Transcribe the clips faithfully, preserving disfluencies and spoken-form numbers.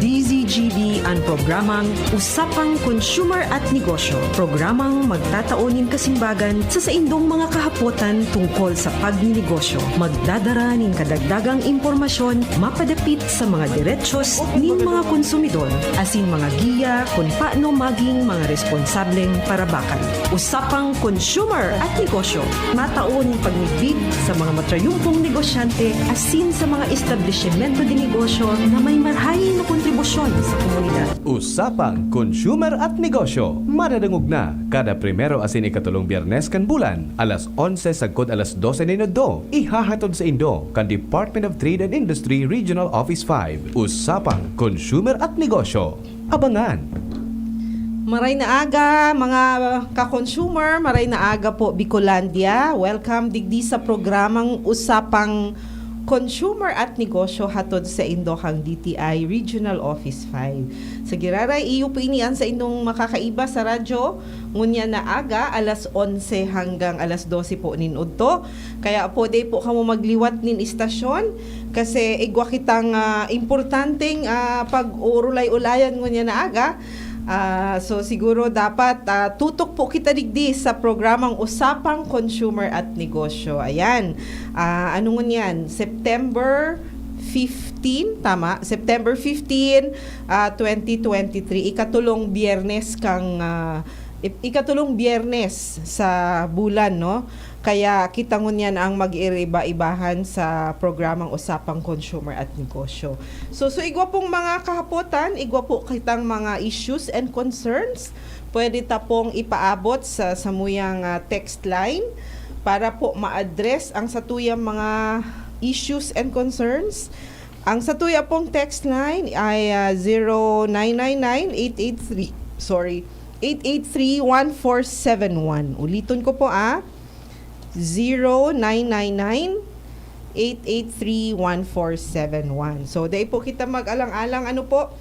D Z G B an programang Usapang Consumer at Negosyo, programang magtatao nin kasimbagan sa saindong mga kahapotan tungkol sa pagninegosyo. Magdadara nin kadagdagang impormasyon mapadapit sa mga derechos nin mga konsumidor, asin mga giya kun paano maging mga responsableng parabakan. Usapang Consumer at Negosyo, matao nin pagmidbid sa mga matrayumpong negosyante asin sa mga establisimento de negosyo na may marahay na kontribusyon sa komunidad. Usapang Consumer at Negosyo, madadangog na kada primero asin ikatulong Biyernes kan bulan, alas onse sagkod alas dose nin udto. Ihahatod saindo kan Department of Trade and Industry Regional Office five. Usapang Consumer at Negosyo. Abangan! Maray na aga, mga ka-consumer, maray na aga po, Bicolandia. Welcome digdi sa programang Usapang Consumer at Negosyo hatod saindo kan D T I Regional Office five. Sa giraray, iyo po ini an saindong makakaiba sa radyo, ngunyan na aga, alas onse hanggang alas dose po nin udto. Kaya po, di po kamo magliwat nin istasyon kasi igwa kitang, ah, importanteng, ah, pag-urulay-ulayan ngunyan na aga. Ah, so, siguro dapat, ah, tutok po kita digdi sa programang Usapang Consumer at Negosyo. Ayan. Ah, ano ngunyan? September fifteen, tama? September fifteen, ah, twenty twenty-three. Ikatulong Biyernes kang, ah, ik-, ikatulong Biyernes sa bulan, no? Kaya kita ngunyan ang mag-iiba-ibahan sa programang Usapang Consumer at Negosyo. So, so igwa pong mga kahapotan, igwa po kitang mga issues and concerns, pwede ta pong ipaabot sa samuyang, ah, text line para po ma-address ang satuyang mga issues and concerns. Ang satuya pong text line ay, ah, zero nine nine nine eight eight three, sorry, eight eight three one four seven one. Uliton ko po, ah, zero nine nine nine eight eight three one four seven one. So, dai po kita mag-alang-alang, ano po,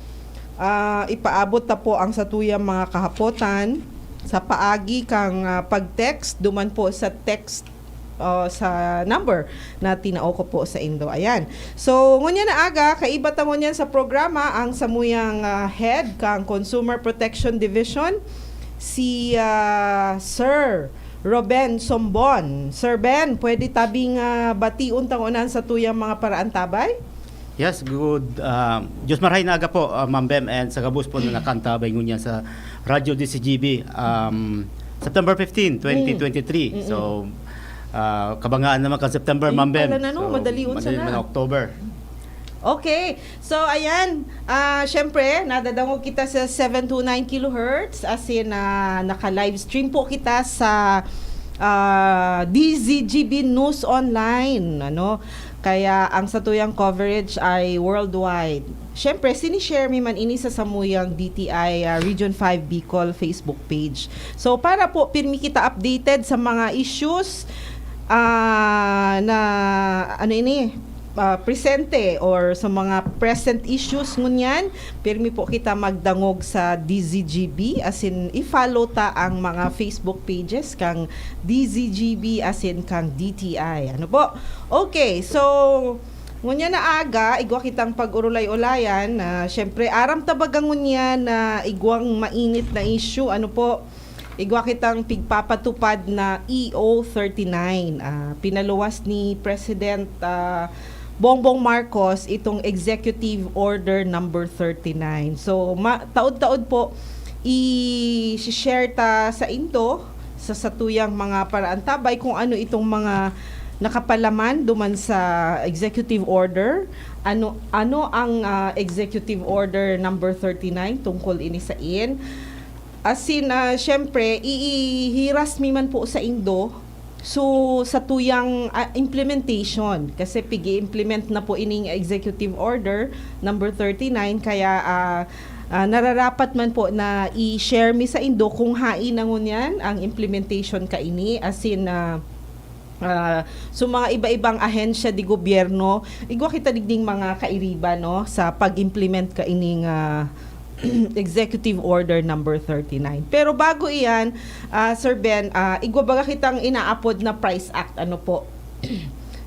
ah, ipaabot ta po ang satuyang mga kahapotan sa paagi kang, ah, pag-text, duman po sa text, ah, sa number na tinao ko po saindo. Ayan. So, ngunyan na aga, kaiba ta ngunyan sa programa ang samuyang, ah, head kang Consumer Protection Division, si, ah, Sir Roben Sombon. Sir Ben, pwede tabing, ah, bation ta ngunyan satuyang mga paraantabay? Yes, good. Ah, Diyos marahay na aga po, ah, Ma'am Bem, and sa gabos po na nakaantabay ngunyan sa Radyo D Z G B, um, September fifteen, twenty twenty-three. Mm. Mm-mm. So, ah, kabangaan naman kan September, Ma'am Bem. Ayun pala na, no? So, madali unsa madali na. October. Okay. So, ayan. Ah, syempre, nadadangog kita sa seven two nine kilohertz. As in, ah, naka-live stream po kita sa, ah, D Z G B News Online, ano? Kaya ang satuyang coverage ay worldwide. Siyempre, sinishare mi man ini sa samuyang D T I, ah, Region five Bicol Facebook page. So, para po pirmi kita updated sa mga issues, ah, na, ano ini, ah, presente or sa mga present issues ngunyan, pirmi po kita magdangog sa D Z G B, as in, i-follow ta ang mga Facebook pages kang D Z G B, as in, kang D T I. Ano po? Okay, so, ngunyan na aga, igwa kitang pag-urulay-ulayan na, syempre, aram ta baga ngunyan na igwang mainit na issue. Ano po? Igwa kitang pigpapatupad na E O thirty-nine. Ah, pinaluwas ni President, ah, Bongbong Marcos itong Executive Order number thirty-nine. So, ma-, taod-taod po, i-share ta saindo sa satuyang mga paraantabay kung ano itong mga nakapalaman duman sa Executive Order. Ano, ano ang, ah, Executive Order number thirty-nine tungkol ini sain? As in, ah, syempre, iihiras mi man po saindo. So, satuyang, ah, implementation, kasi pig-i-implement na po ining Executive Order number thirty-nine, kaya, ah, ah, nararapat man po na i-share mi saindo kung hain na ngunyan ang implementation kaini, as in, ah, ah, so mga iba-ibang ahensya de gobyerno, igwa kita digding mga kairiba, no, sa pag-implement kaining, ah, Executive Order number thirty-nine. Pero bago iyan, ah, Sir Ben, ah, igwa baga kitang inaapod na PRICE Act, ano po?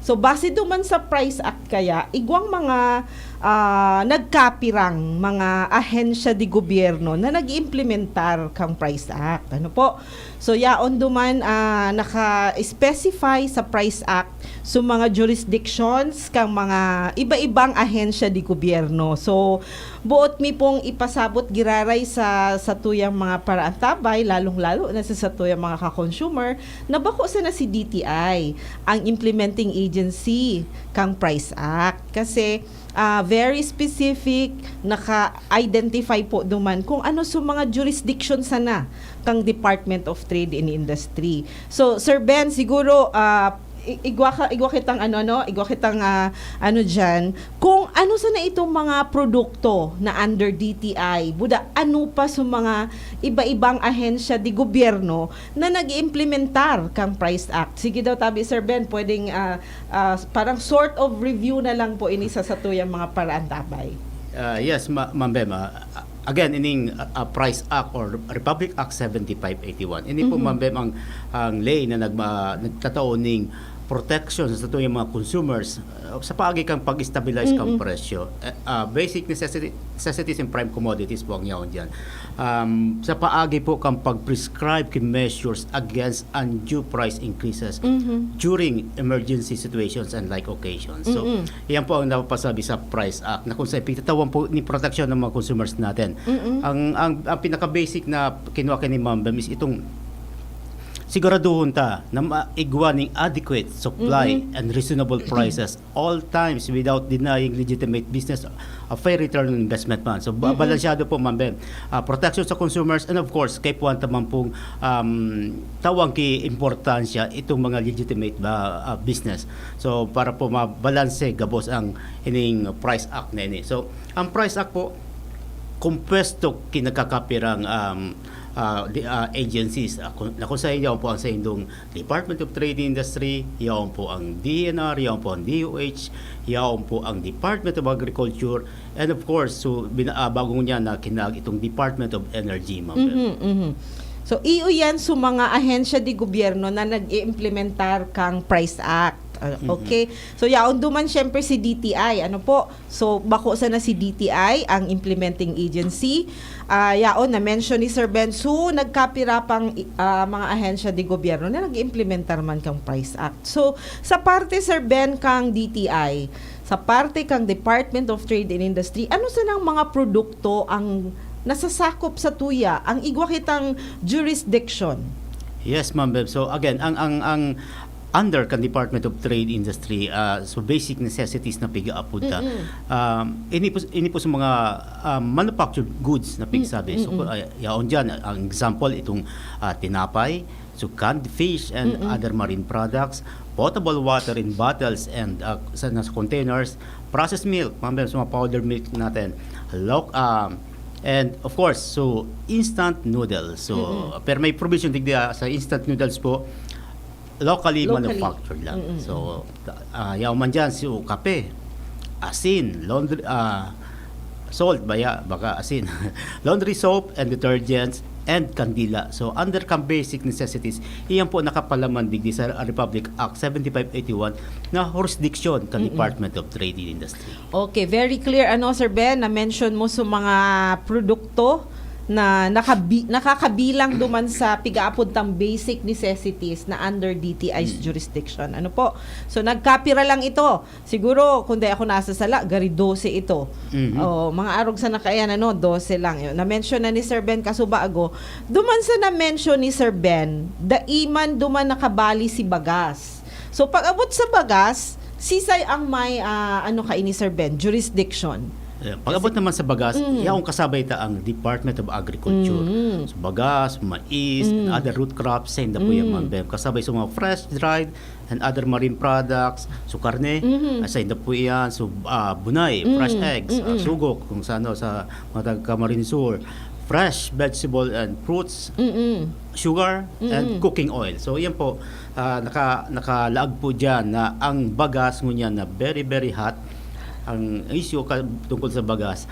So, base duman sa PRICE Act kaya, igwang mga, ah, nagkapirang mga ahensya de gobyerno na nag-iimplementar kang Price Act. Ano po? So, yaon duman, ah, naka-specify sa Price Act so mga jurisdictions kang mga iba-ibang ahensya de gobyerno. So, boot mi pong ipasabot giraray sa, sa tuyang mga paraantabay, lalong-lalo na sa, sa tuyang mga ka-consumer, na bako sana si D T I ang implementing agency kang Price Act. Kasi, ah, very specific, naka-identify po duman kung ano sa mga jurisdiction sana kang Department of Trade and Industry. So, Sir Ben, siguro, ah, i-, igwa ka, igwa kitang ano, ano, igwa kitang, ah, ano diyan, kung ano sana itong mga produkto na under D T I, buda, ano pa sa mga iba-ibang ahensya de gobyerno na nag-iimplementar kang Price Act. Sige daw, tabi, Sir Ben, pwedeng, ah, ah, parang sort of review na lang po ini sa satuyang mga paraantabay. Ah, yes, ma-, Ma'am Bem, ah, again, ining, ah, ah, Price Act or Republic Act seventy-five eighty-one. Ini po, Mhm. Ma'am Bem, ang, ang ley na nagma-, nagtatao ning protection sa satuyang mga consumers, ah, sa paagi kang pag-stabilize kang Mm-mm. presyo. Eh, ah, basic necessity-, necessities and prime commodities po ang yaon diyan. Um, sa paagi po kang pag-prescribe ki measures against undue price increases Mhm. during emergency situations and like occasions. So, Mm-mm. yan po ang napapasabi sa Price Act na kung sa ipagtatawan po ni proteksyon ng mga consumers natin. Mm-mm. Ang, ang, ang pinaka-basic na kinuha kay ni Ma'am Bem is itong siguraduhon ta na maigwa ning adequate supply Mm-mm. and reasonable prices all times without denying legitimate business a fair return on investment man. So, ba-, Mm-mm. balansyado po, Ma'am Bem. Ah, protection sa consumers and of course, kaipuhan ta man pong, um, tawang ki importansya itong mga legitimate ba, ah, business. So, para po mabalanse gabos ang ining Price Act na ini. So, ang Price Act po, kumpuesto ki nagkakapirang, um, ah, di, ah, agencies. Ah, kung, na kung sa inyo po ang sa indong Department of Trade and Industry, yaon po ang D E N R, yaon po ang D O H, yaon po ang Department of Agriculture, and of course, so, bina-, ah, bago niya na kinag itong Department of Energy, Ma'am Bel. Mhm, mhm. So, iyo yan sa mga ahensya de gobyerno na nag-iimplementar kang Price Act. Ah, Mhm. okay. So, yaon duman, syempre, si D T I. Ano po? So, bako sana si D T I ang implementing agency. Ah, yaon, na-mention ni Sir Ben. So, nagkapira pang, ah, mga ahensya de gobyerno na nag-iimplementar man kang Price Act. So, sa parte, Sir Ben, kang D T I, sa parte kang Department of Trade and Industry, ano sanang mga produkto ang nasasakop sa tuya, ang igwa kitang jurisdiction? Yes, Ma'am Beb. So, again, ang, ang, ang under kan Department of Trade Industry, ah, so basic necessities na pigaapod ta. Mm-mm. Um, ini po, ini po sa mga, ah, manufactured goods na pigsabi. So, Mm-mm. ah, yaon dyan, ang example, itong, ah, tinapay, so canned fish and Mm-mm. other marine products, potable water in bottles and, ah, sa, nasa containers, processed milk, mga sa mga powder milk natin, loc-, ah, and of course, so instant noodles. So, Mm-mm. pero may provision digdi, ah, sa instant noodles po, locally Locally. manufactured lang. Mm-mm. So, ah, yaw man dyan, so, kape, asin, laundry, ah, salt, baya, baka asin, laundry soap and detergents, and kandila. So, under kang basic necessities, iyan po nakapalaman digdi sa Republic Act seventy-five eighty-one na jurisdiction kan Mm-mm. Department of Trade and Industry. Okay, very clear, ano, Sir Ben, na-mention mo sa mga produkto na nakabi-, nakakabilang duman sa pigaapod tang basic necessities na under D T I's Mm. jurisdiction. Ano po? So, nagkapira lang ito. Siguro, kung di ako nasasala, gari dose ito. Mhm. Oh, mga arog sa nakayan, ano, dose lang. Yun. Na-mention na ni Sir Ben kasubago. Duman sa na-mention ni Sir Ben, daiman duman nakabali si bagas. So, pag-abot sa bagas, sisay ang may, ah, ano kaini, Sir Ben, jurisdiction? Yeah, pag-abot Kasi naman sa bagas, Mm. yaong kasabay ta ang Department of Agriculture. Mm. So, bagas, mais, and Mm. other root crops, sa inda po yan, Mm. Ma'am Beb. Kasabay sa mga fresh, dried, and other marine products. So, karne, Mhm. ah, sa inda po yan. So, ah, bunay, fresh Mm. eggs, ah, Mm-mm. sugok, kung sa ano, sa mga taga Camarines Sur. Fresh vegetable and fruits, Mm-mm. sugar, and Mm-mm. cooking oil. So, yan po, ah, naka-, nakalaag po dyan na ang bagas ngunyan na very, very hot. Ang issue ka-, tungkol sa bagas,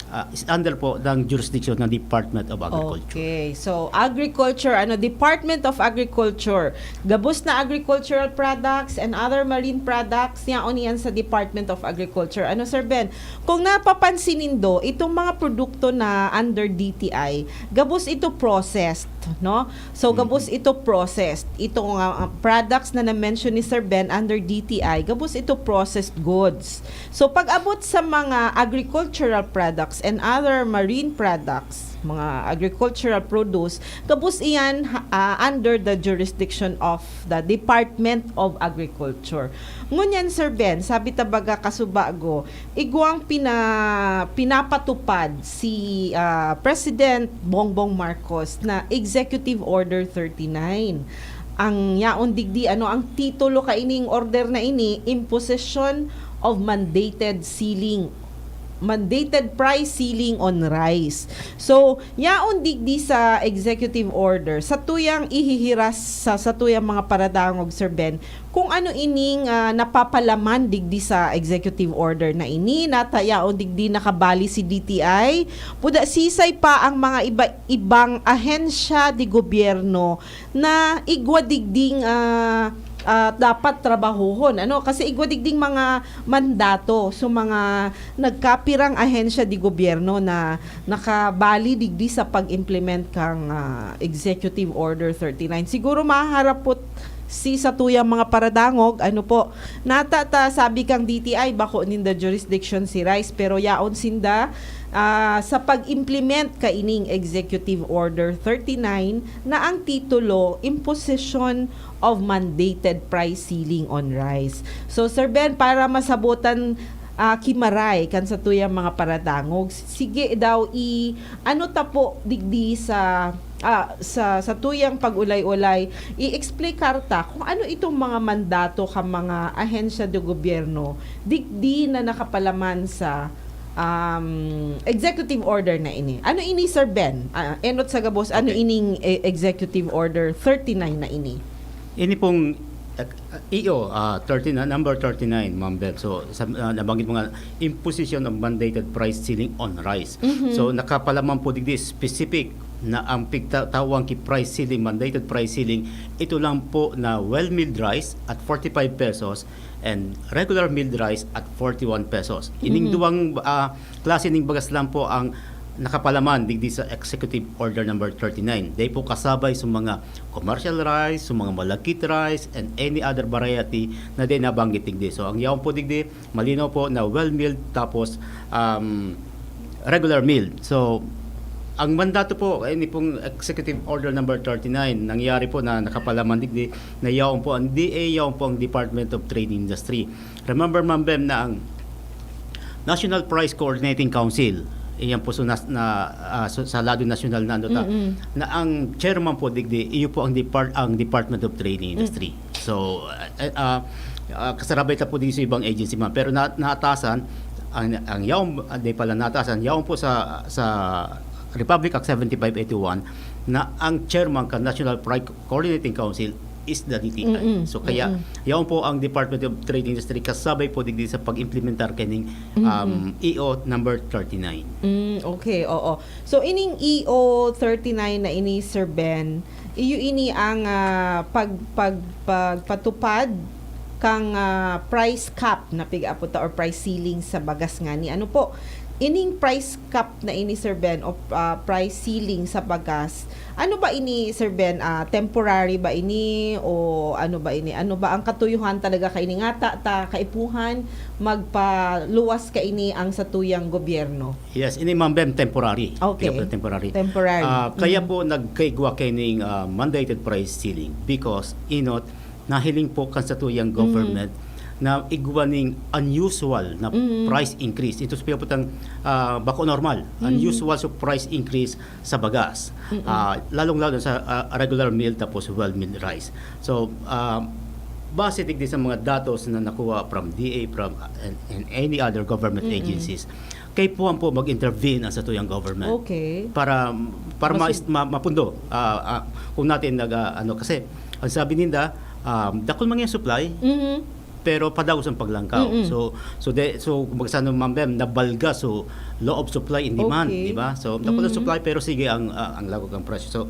ah, is under po ng jurisdiction ng Department of Agriculture. Okay. So, agriculture, ano, Department of Agriculture. Gabos na agricultural products and other marine products, yaon iyan sa Department of Agriculture. Ano, Sir Ben? Kung napapansin nindo, itong mga produkto na under D T I, gabos ito processed, no? So, Mhm. gabos ito processed. Itong ah, products na na-mention ni Sir Ben under D T I, gabos ito processed goods. So, pag-abot sa mga agricultural products and other marine products, mga agricultural produce, gabos iyan ha- ah, under the jurisdiction of the Department of Agriculture. Ngunyan, Sir Ben, sabi ta baga kasubago, igwang pina, pinapatupad si ah, President Bongbong Marcos na Executive Order thirty-nine. Ang yaon digdi, ano ang titulo kaining order na ini? Imposition of mandated ceiling, mandated price ceiling on rice. So, yaon digdi sa executive order, sa tuyang ihihiras sa, sa tuyang mga paradangog, Sir Ben, kung ano ining ah, napapalaman digdi sa executive order na ini, nata yaon digdi nakabali si D T I, puda sisay pa ang mga iba-ibang ahensya de gobyerno na igwa digding ah, ah, dapat trabahohon, ano? Kasi igwa digding mga mandato, so mga nagkapirang ahensya de gobyerno na nakabali digdi sa pag-implement kang ah, Executive Order thirty-nine. Siguro maharapot si sa tuyang mga paradangog, ano po, nata ta sabi kang D T I, bako ninda jurisdiction si rice, pero yaon sinda ah, sa pag-implement kaining Executive Order thirty-nine na ang titulo, Imposition of Mandated Price Ceiling on Rice. So, Sir Ben, para masabotan ah, ki maray kan sa tuyang mga paradangog, sige daw i ano ta po digdi sa ah, sa sa tuyang pag-ulay-ulay, i-explicar ta kung ano itong mga mandato kan mga ahensya de gobyerno digdi na nakapalaman sa um, executive order na ini. Ano ini, Sir Ben? Ah, enot sa gabos, ano Okay. ining e- executive order thirty-nine na ini? Ini pong uh, E O ah, thirty na, number thirty-nine, Ma'am Bev. So, sa, ah, nabanggit mo nga, imposition of mandated price ceiling on rice. Mhm. So, nakapalaman po digdi specific na ang pigtatawang ki price ceiling, mandated price ceiling, ito lang po na well milled rice at forty-five pesos and regular milled rice at forty-one pesos. Ining Mhm. duwang ah, klase ning bagas lang po ang nakapalaman digdi sa Executive Order number thirty-nine. Dai po kasabay sa mga commercial rice, sa mga malagkit rice, and any other variety na dai nabanggit digdi. So, ang yaon po digdi, malinaw po na well milled tapos um, regular milled. So, ang mandato po, ini pong Executive Order number thirty-nine, nangyari po na nakapalaman digdi na yaon po ang D A, yaon po ang Department of Trade and Industry. Remember, Ma'am Bem, na ang National Price Coordinating Council, iyan po so nas, na, ah, so, sa lado nasyonal na ano ta, Mm-mm. na ang chairman po digdi, iyo po ang depart ang Department of Trade and Industry. So, ah, ah, ah, kasarabay ta po din sa ibang agency man, pero na, naatasan ang ang yaon, ah, di pala naatasan, yaon po sa sa Republic Act seventy-five eighty-one na ang chairman ka National Price Coordinating Council is the D T I. Mm-mm. So kaya Mm-mm. yaon po ang Department of Trade Industry kasabay po digdi sa pag-implementar kaning um, E O number thirty-nine. Mm, okay, oo. So, ining E O thirty-nine na ini, Sir Ben, iyo ini ang ah, pag, pag, pagpatupad kang ah, price cap na pig-apo ta or price ceiling sa bagas ngani. Ano po? Ining price cap na ini, Sir Ben, o ah, price ceiling sa bagas, ano ba ini, Sir Ben? Ah, temporary ba ini o ano ba ini? Ano ba ang katuyuhan talaga kaini? Ngata ta kaipuhan magpaluwas kaini ang satuyang gobyerno? Yes, ini, Ma'am Bem, temporary. Okay. Kaya po temporary. Temporary. Ah, kaya Mm. po nagkaigwa kaining ah, mandated price ceiling because inot nahiling po kan satuyang government na igwa ning unusual na Mm. price increase. Ito sa piyaputang ah, bako normal. Mm. Unusual so price increase sa bagas. Mm-mm. Ah, lalong-lalo sa ah, regular meal tapos well meal rice. So, ah, base digdi sa mga datos na nakuha from D A, from and, and any other government Mm-mm. agencies, kaipuhan po mag-intervene ang satuyang government Okay. para para Mas- mais- ma- mapundo ah, ah, kung natin nag ah, ano kasi ang sabi ninda um, dakul man yung supply Mhm. pero padagos ang paglangkaw. Mm-mm. So, so de, so kumbaga sa ano, Ma'am Bem, nabalga, so law of supply and demand, Okay. di ba? So, dapat ang Mm-hmm. supply, pero sige ang, ah, ang lagok ang presyo. So,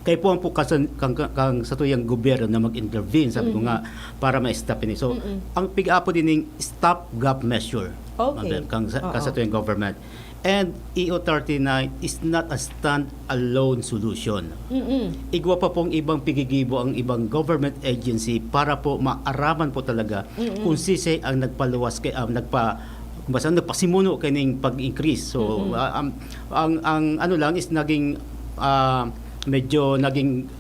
kaipuhan po kasan, kang, kang, kang satuyang gobyerno na mag-intervene, sabi ko Mm-hmm. nga, para ma-stop ini. So, Mm-mm. ang pig-apo din yung stopgap measure, Okay. Ma'am Bem, kang, sa, Oo. kang satuyang government. And E O thirty-nine is not a stand-alone solution. Mm-mm. Igwa pa pong ibang pigigibo ang ibang government agency para po maaraman po talaga Mm-mm. kung sisay ang nagpaluwas kay, ah, nagpa, basta nagpasimuno kaning pag-increase. So, Mm-mm. ah, ang, ang, ang ano lang is naging, ah, medyo naging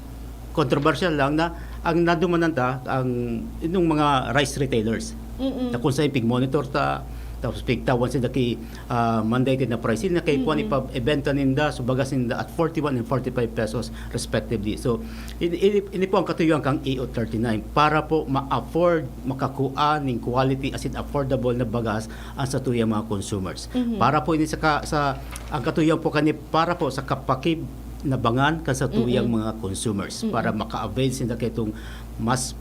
controversial lang na ang nadumanan ta, ang, itong mga rice retailers. Mm-mm. Na kung saan pig-monitor ta, tapos pigtawan sila ki, ah, mandated na price na kaipuhan Mm-mm. ipa-, ibenta ninda, so bagas ninda at forty-one and forty-five pesos respectively. So, ini, ini, ini po ang katuyuan kang E O thirty-nine para po ma-afford, makakua ning quality as in affordable na bagas ang satuyang mga consumers. Mhm. Para po ini sa, ka, sa, ang katuyuan po kani para po sa kapakib nabangan kan satuyang Mm-mm. mga consumers Mm-mm. para maka-avail sinda kaitong mas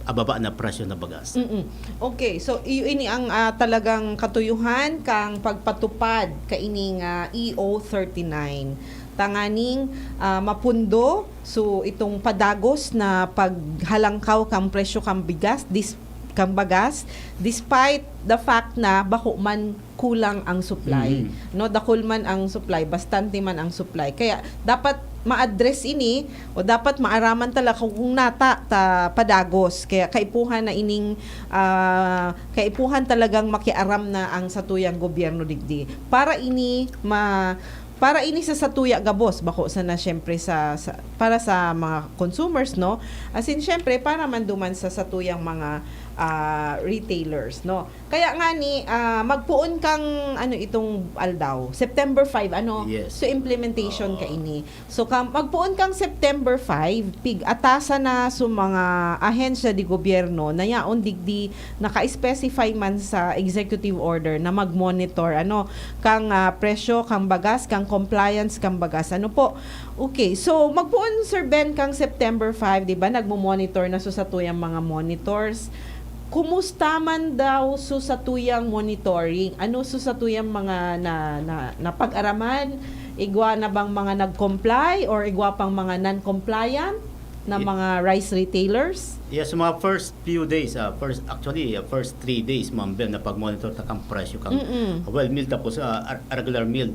ababa na presyo na bagas. Mm-mm. Okay, so iyo ini ang, ah, talagang katuyuhan kang pagpatupad kaining, ah, E O thirty-nine. Tanganing, ah, mapundo, so itong padagos na paghalangkaw kang presyo kang bigas, dis-, kang bagas, despite the fact na bako man kulang ang supply. Mm. No, dakul man ang supply, bastante man ang supply. Kaya dapat ma-address ini o dapat maaraman talaga kung, kung nata ta padagos. Kaya kaipuhan na ining, ah, kaipuhan talagang makiaram na ang satuyang gobyerno digdi. Para ini ma para ini sa satuya gabos, bako sana siyempre sa, sa para sa mga consumers, no? As in, siyempre, para man duman sa satuyang mga, ah, retailers, no? Kaya nga ni, ah, magpoon kang, ano, itong aldaw, September five, ano? Yes. So, implementation Oo. kaini. So, ka, magpoon kang September five, pig-atasan na sa mga ahensya de gobyerno na yaon digdi naka-specify man sa executive order na mag-monitor, ano, kang, ah, presyo, kang bagas, kang compliance, kang bagas. Ano po? Okay, so magpoon, Sir Ben, kang September five, di ba? Nagmo-monitor na sa satuyang mga monitors. Kumusta man daw sa satuyang monitoring? Ano sa satuyang mga na, na, napag-araman? Igwa na bang mga nag-comply or igwa pang mga non-compliant na Ye- mga rice retailers? Yes, sa mga first few days, ah, first, actually, ah, first three days, Ma'am Bem, na pag-monitor ta kang presyo kang, Mm-mm. well, meal tapos, ah, ar-, regular meal,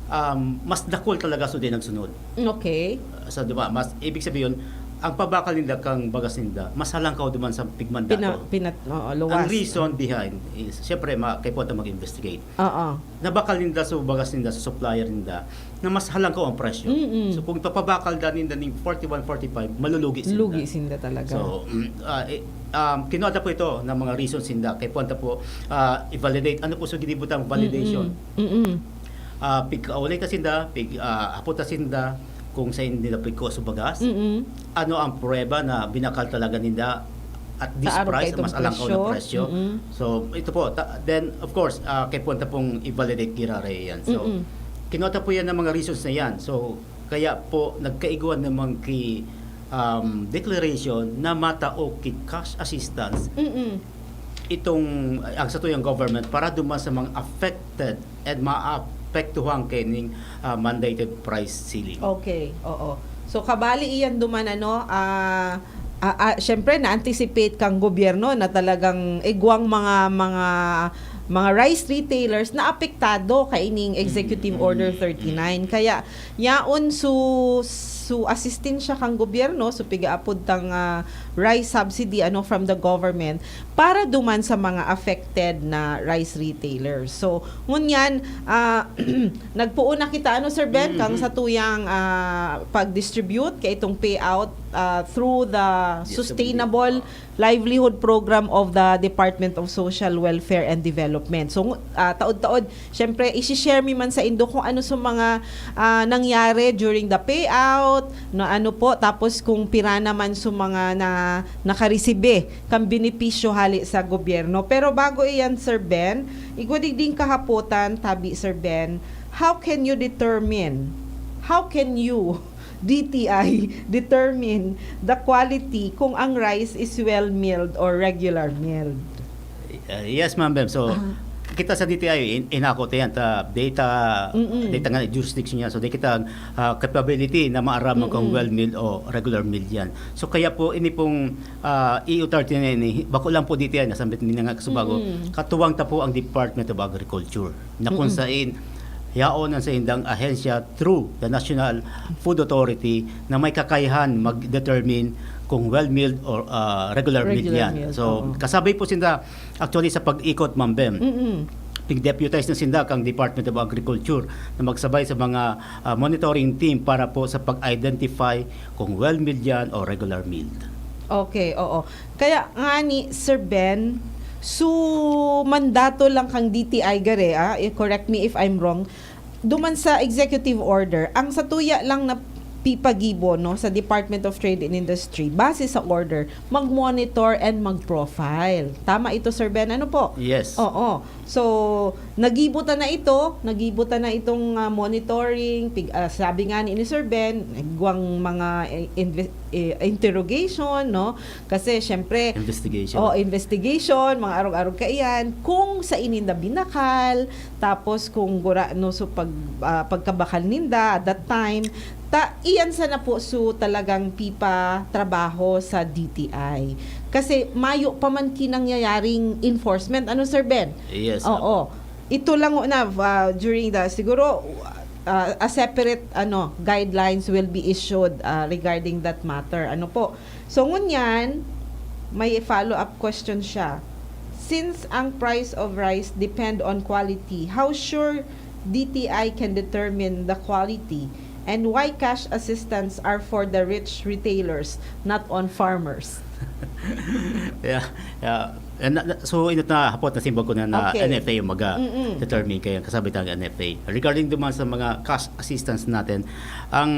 um, mas dakul talaga so din nagsunod. Okay. Sa, di ba, mas, ibig sabihin, ang pabakal ninda kang bagas ninda, mas halangkaw duman sa pigmandado. Pina, pinat, oo, luwas. Ang reason behind is, syempre, ma, kaipuhan ta mag-investigate. Oo. Nabakal ninda sa bagas ninda, sa supplier ninda, na mas halangkaw ang presyo. Mm-mm. So, kung ipapabakal da ninda ning forty-one, forty-five, malulugi sinda. Lugi sinda talaga. So, mm, ah, eh, um, kinuha ta po ito ng mga reasons sinda. Kaipuhan ta po, ah, i-validate. Ano po sa ginibutang validation? Mm-mm. Mm-mm. Ah, pigkaulay ta sinda, pig, ah, hapot ta sinda kung saan nila pigkuha sa bagas. Mm-mm. Ano ang pruweba na binakal talaga ninda at this Sa arog price, kaitong mas alangkaw na presyo. Presyo. Mm-mm. So, ito po. Ta-, then, of course, ah, kaipuhan ta pong i-validate giraray yan. So, Mm-mm. kinuha ta po yan ng mga reasons na yan. So, kaya po, nagkaigwa naman ki, um, declaration na matao ki cash assistance Mm-mm. itong, ang satuyang government para duman sa mga affected and maapektuhan kaining, ah, mandated price ceiling. Okay, oo. So, kabali iyan duman, ano, ah, ah, ah, syempre, na-anticipate kang gobyerno na talagang igwang mga, mga, mga rice retailers na apektado kaining Executive Mm, Order mm, thirty-nine. Kaya, yaon su, su asistensya kang gobyerno, su pigaapod tang, ah, rice subsidy, ano, from the government, para duman sa mga affected na rice retailers. So, ngunyan, ah, nagpuon na kita, ano, Sir Ben, Mhm. kang satuyang, ah, pag-distribute kay itong payout, ah, through the Yes, Sustainable W D P. Livelihood Program of the Department of Social Welfare and Development. So, ah, taod-taod, syempre, isi-share mi man sa indo kung ano sa mga, ah, nangyari during the payout, na ano po, tapos kung pira naman sa mga na nakaresibe kan benepisyo hali sa gobyerno. Pero bago iyan, Sir Ben, igwa digding kahapotan, tabi, Sir Ben, how can you determine, how can you D T I determine the quality kung ang rice is well milled or regular milled? Uh, yes, Ma'am Bem. So, Aha. kita sa D T I, in, inako ta yan, ta data, Mm-mm. data nga jurisdiction niya. So, di kita ah, capability na maaraman kung Mm-mm. well milled o regular milled yan. So, kaya po, ini pong ah, E U thirty-nine, ini, bako lang po D T I, nasambit mi na nga kasubago, Mm-mm. katuwang ta po ang Department of Agriculture, na kung Mm-mm. sain, yaon ang saindang ahensya through the National Food Authority na may kakayahan mag-determine kung well milled or ah, regular milled Regular yan. milled, So, oo. kasabay po sinda actually sa pag-ikot, Ma'am Bem. Mm-mm. Pig-deputize na sinda kang Department of Agriculture na magsabay sa mga ah, monitoring team para po sa pag-identify kung well milled yan o regular milled. Okay, oo. Kaya nga ni Sir Ben, so mandato lang kang D T I gare, ah, i-correct me if I'm wrong, duman sa executive order, ang satuya lang na pipagibo, no, sa Department of Trade and Industry, base sa order, mag-monitor and mag-profile. Tama ito, Sir Ben? Ano po? Yes. Oo. So, nagibo ta na ito, nagibo ta na itong ah, monitoring, pig, ah, sabi nga ni, ni Sir Ben, nagwang mga eh, inve- eh, interrogation, no? Kasi, syempre, Investigation. Oh, investigation, mga arog-arog kaiyan, kung sa ininda binakal, tapos kung gura no so pag ah, pagkabakal ninda at that time, ta iyan sana po so talagang pipa trabaho sa D T I. Kasi mayo pa man kinangyayaring enforcement. Ano, Sir Ben? Yes, Oo. Ito lang na ah, during the siguro ah, a separate ano guidelines will be issued ah, regarding that matter. Ano po? So ngunyan, may follow-up question siya. Since ang price of rice depend on quality, how sure D T I can determine the quality? And why cash assistance are for the rich retailers, not on farmers? Yeah, yeah. And, na- na- so, inot na hapot na simbag ko na na Okay. N F A yung maga Mm-mm. determine kayo kasabit ang N F A. Regarding naman sa mga cash assistance natin, ang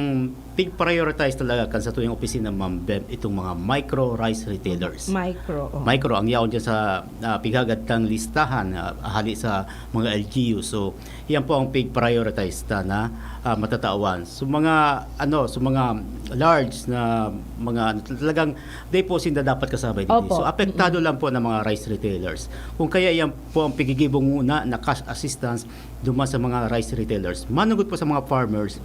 pig-prioritize talaga kan sa tuyang opisina, Ma'am Bem, itong mga micro rice retailers. Micro. Oh. Micro, ang yaon dyan sa ah, pighagad kang listahan ah, hali sa mga L G U. So, yan po ang pig-prioritize ta na ah, matatawan. So, mga, ano, so mga large na mga, ano, talagang, di po sinda dapat kasabay dito. Opo. So, apektado lang po ng mga rice retailers. Kung kaya yan po ang pigigibong muna na cash assistance duman sa mga rice retailers. Manugot po sa mga farmers,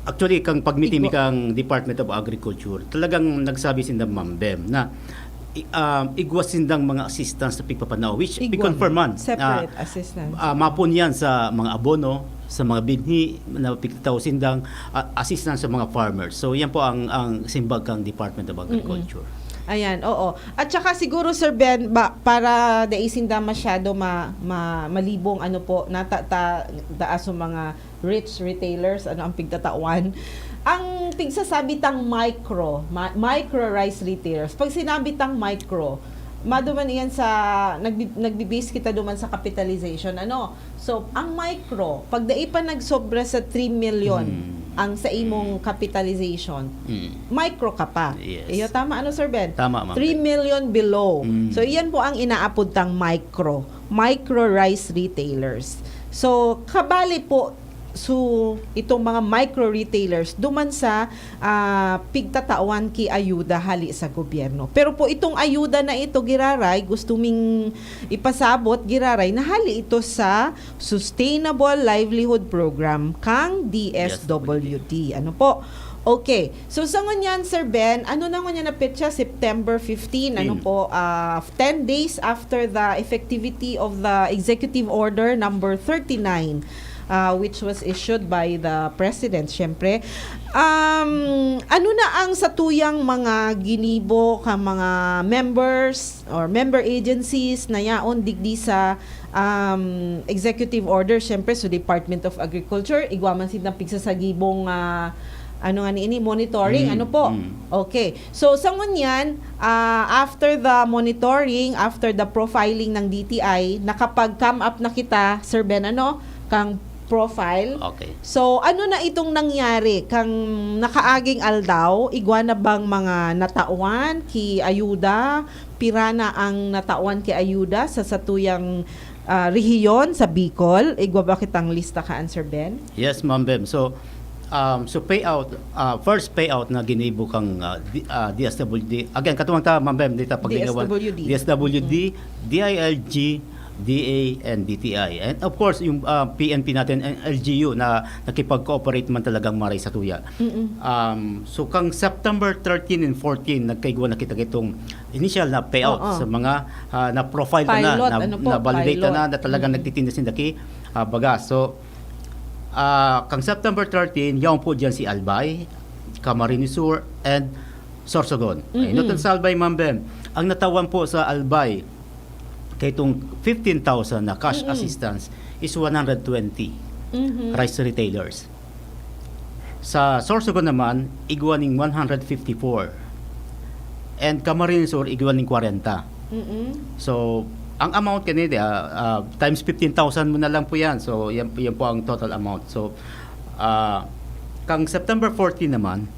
actually, kang pagmiti mi Igwa- kang Department of Agriculture, talagang nagsabi sinda, Ma'am Bem, na i- um, igwa sindang mga assistance na pigpapanao, which Igwa. pikonfirman. Separate assistance. Ah, mapon yan sa mga abono, sa mga binhi na pigtataw sindang ah, assistance sa mga farmers. So, yan po ang, ang simbag kang Department of Agriculture. Ayan, oo. At saka siguro, Sir Ben, ba, para dai sinda masyado ma, ma, malibong, ano po, nata, ta, daa sa mga rich retailers, ano ang pigtatawan? Ang pigsasabi tang micro, ma, micro rice retailers. Pag sinabi tang micro, maduman iyan sa, nagbi, nagbibase kita duman sa capitalization, ano? So, ang micro, pag dai pa nagsobra sa three million Hmm. ang sa imong capitalization, Mm. micro ka pa. Yes. Iyo, tama, ano, Sir Ben? Tama, Ma'am. Three million below. Mm. So, iyan po ang inaapod tang micro. Micro rice retailers. So, kabali po, so, itong mga micro retailers, duman sa ah, pigtatawan ki ayuda hali sa gobyerno. Pero po itong ayuda na ito, giraray, gusto ming ipasabot, giraray, na hali ito sa Sustainable Livelihood Program kang D S W D. Ano po? Okay. So sa ngunyan, Sir Ben, ano na ngunyan na petsa? September fifteen. Ano Fifteen. Po? Ah, ten days after the effectivity of the Executive Order number thirty-nine, ah, which was issued by the President, syempre. Um, ano na ang satuyang mga ginibo ka mga members or member agencies na yaon digdi sa um, executive order, syempre, sa Department of Agriculture, igwa man sindang pigsasagibong ah, ano nga ni ini, monitoring, Mm, ano po? mm. Okay. So, sa ngunyan, ah, after the monitoring, after the profiling ng D T I, nakapag-come up na kita, Sir Ben, ano, kang profile. Okay. So, ano na itong nangyari kang nakaaging aldaw? Igwa na bang mga natawan ki ayuda? Pira na ang natawan ki ayuda sa satuyang ah, rehiyon sa Bicol? Igwa ba kitang lista ka, Sir Ben? Yes, Ma'am Bem. So, Um, so payout, ah, first payout na ginibo kang, ah, D-, ah, D S W D. Again, katuwang ta, Ma'am Bem, dita paglingawan. D S W D. D S W D, D I L G, D A, and D T I. And of course, yung, ah, P N P natin and L G U na nakipag-cooperate man talagang maray sa tuya. Um, so kang September thirteen and fourteen, nagkaigwa na kita kitong initial na payout Oo. sa mga, ah, na-profile na, Pilot, na, ano po, na-validate pilot. na, na talagang Mm. nagtitinda sinda ki, ah, baga. So, ah, kang September thirteen, yaon po diyan si Albay, Camarines Sur, and Sorsogon. Mm-mm. Ay, no, sa Albay, Ma'am Bem, ang natawan po sa Albay, kay itong fifteen thousand na cash Mm-mm. assistance is one hundred twenty Mhm. rice retailers. Sa Sorsogon naman, igwa ning one hundred fifty-four. And Camarines Sur, igwa ning kwarenta. Mm-mm. So, ang amount kanina, ah, ah, times fifteen thousand mo na lang po yan. So, yan, yan po ang total amount. So, ah, kang September fourteen naman,